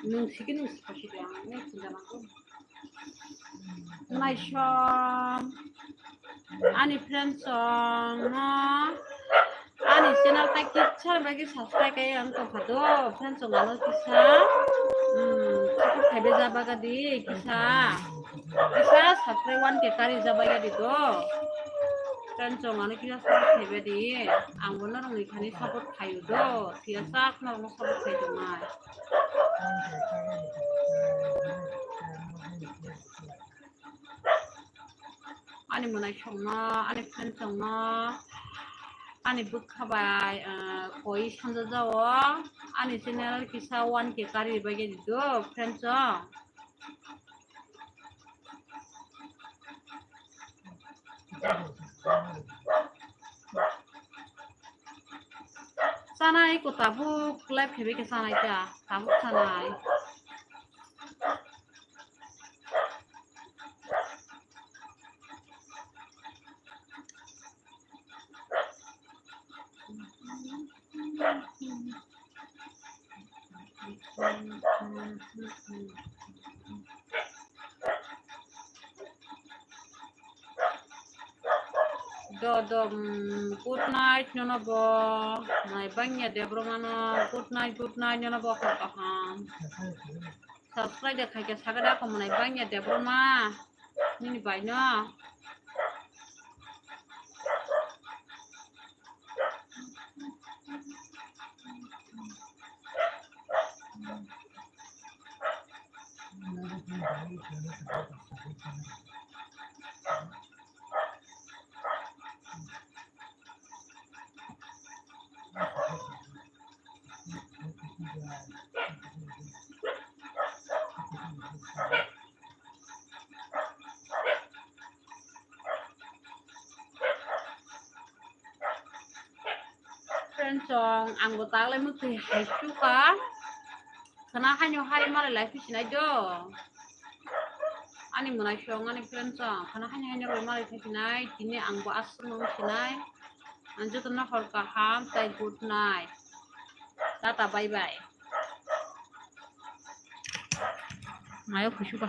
Nwng siki nwng sika sidi ang nwng sinda nangkuk. Naisom, ani friendsong no, ani channel ta kisa bagwi subscribe khe ang tongkha do, friendsong ano kisa, hmm, support khaibe ja baga di, kisa, kisa subscribe one K kari ja baga di do, friendsong ano kisa support khaibe di, ang bo norok ni thani support khaio do, thiyasa norok no support khai tongnai. Ani mwnaisongno, ani friendsongno, ani bwkha bai, ah, koi sanjajao, ani channel kisa one K kari bagwi di do, friendsong. Chanai ko tabuk live khe beke chanai ta, tabuk chanai. Do, do, mm, good night, nono bo. Nai bangya Debbarma no. Good night, good night, nono bo hor kaham. Subscribe de khaikhe sagada ko mwnai bangya Debbarma. Nini bai no. Friendsong, ang bo taklai mwtwi hai suka. Khana haino hai malai lai phi sinai do. Ani mwnai song ani friend song khana haino haino roi malai phi sinai, tini ang bo aswk nung sinai. Ang jotono hor kaham tai good night. Tata bye bye. Mayo khusuba.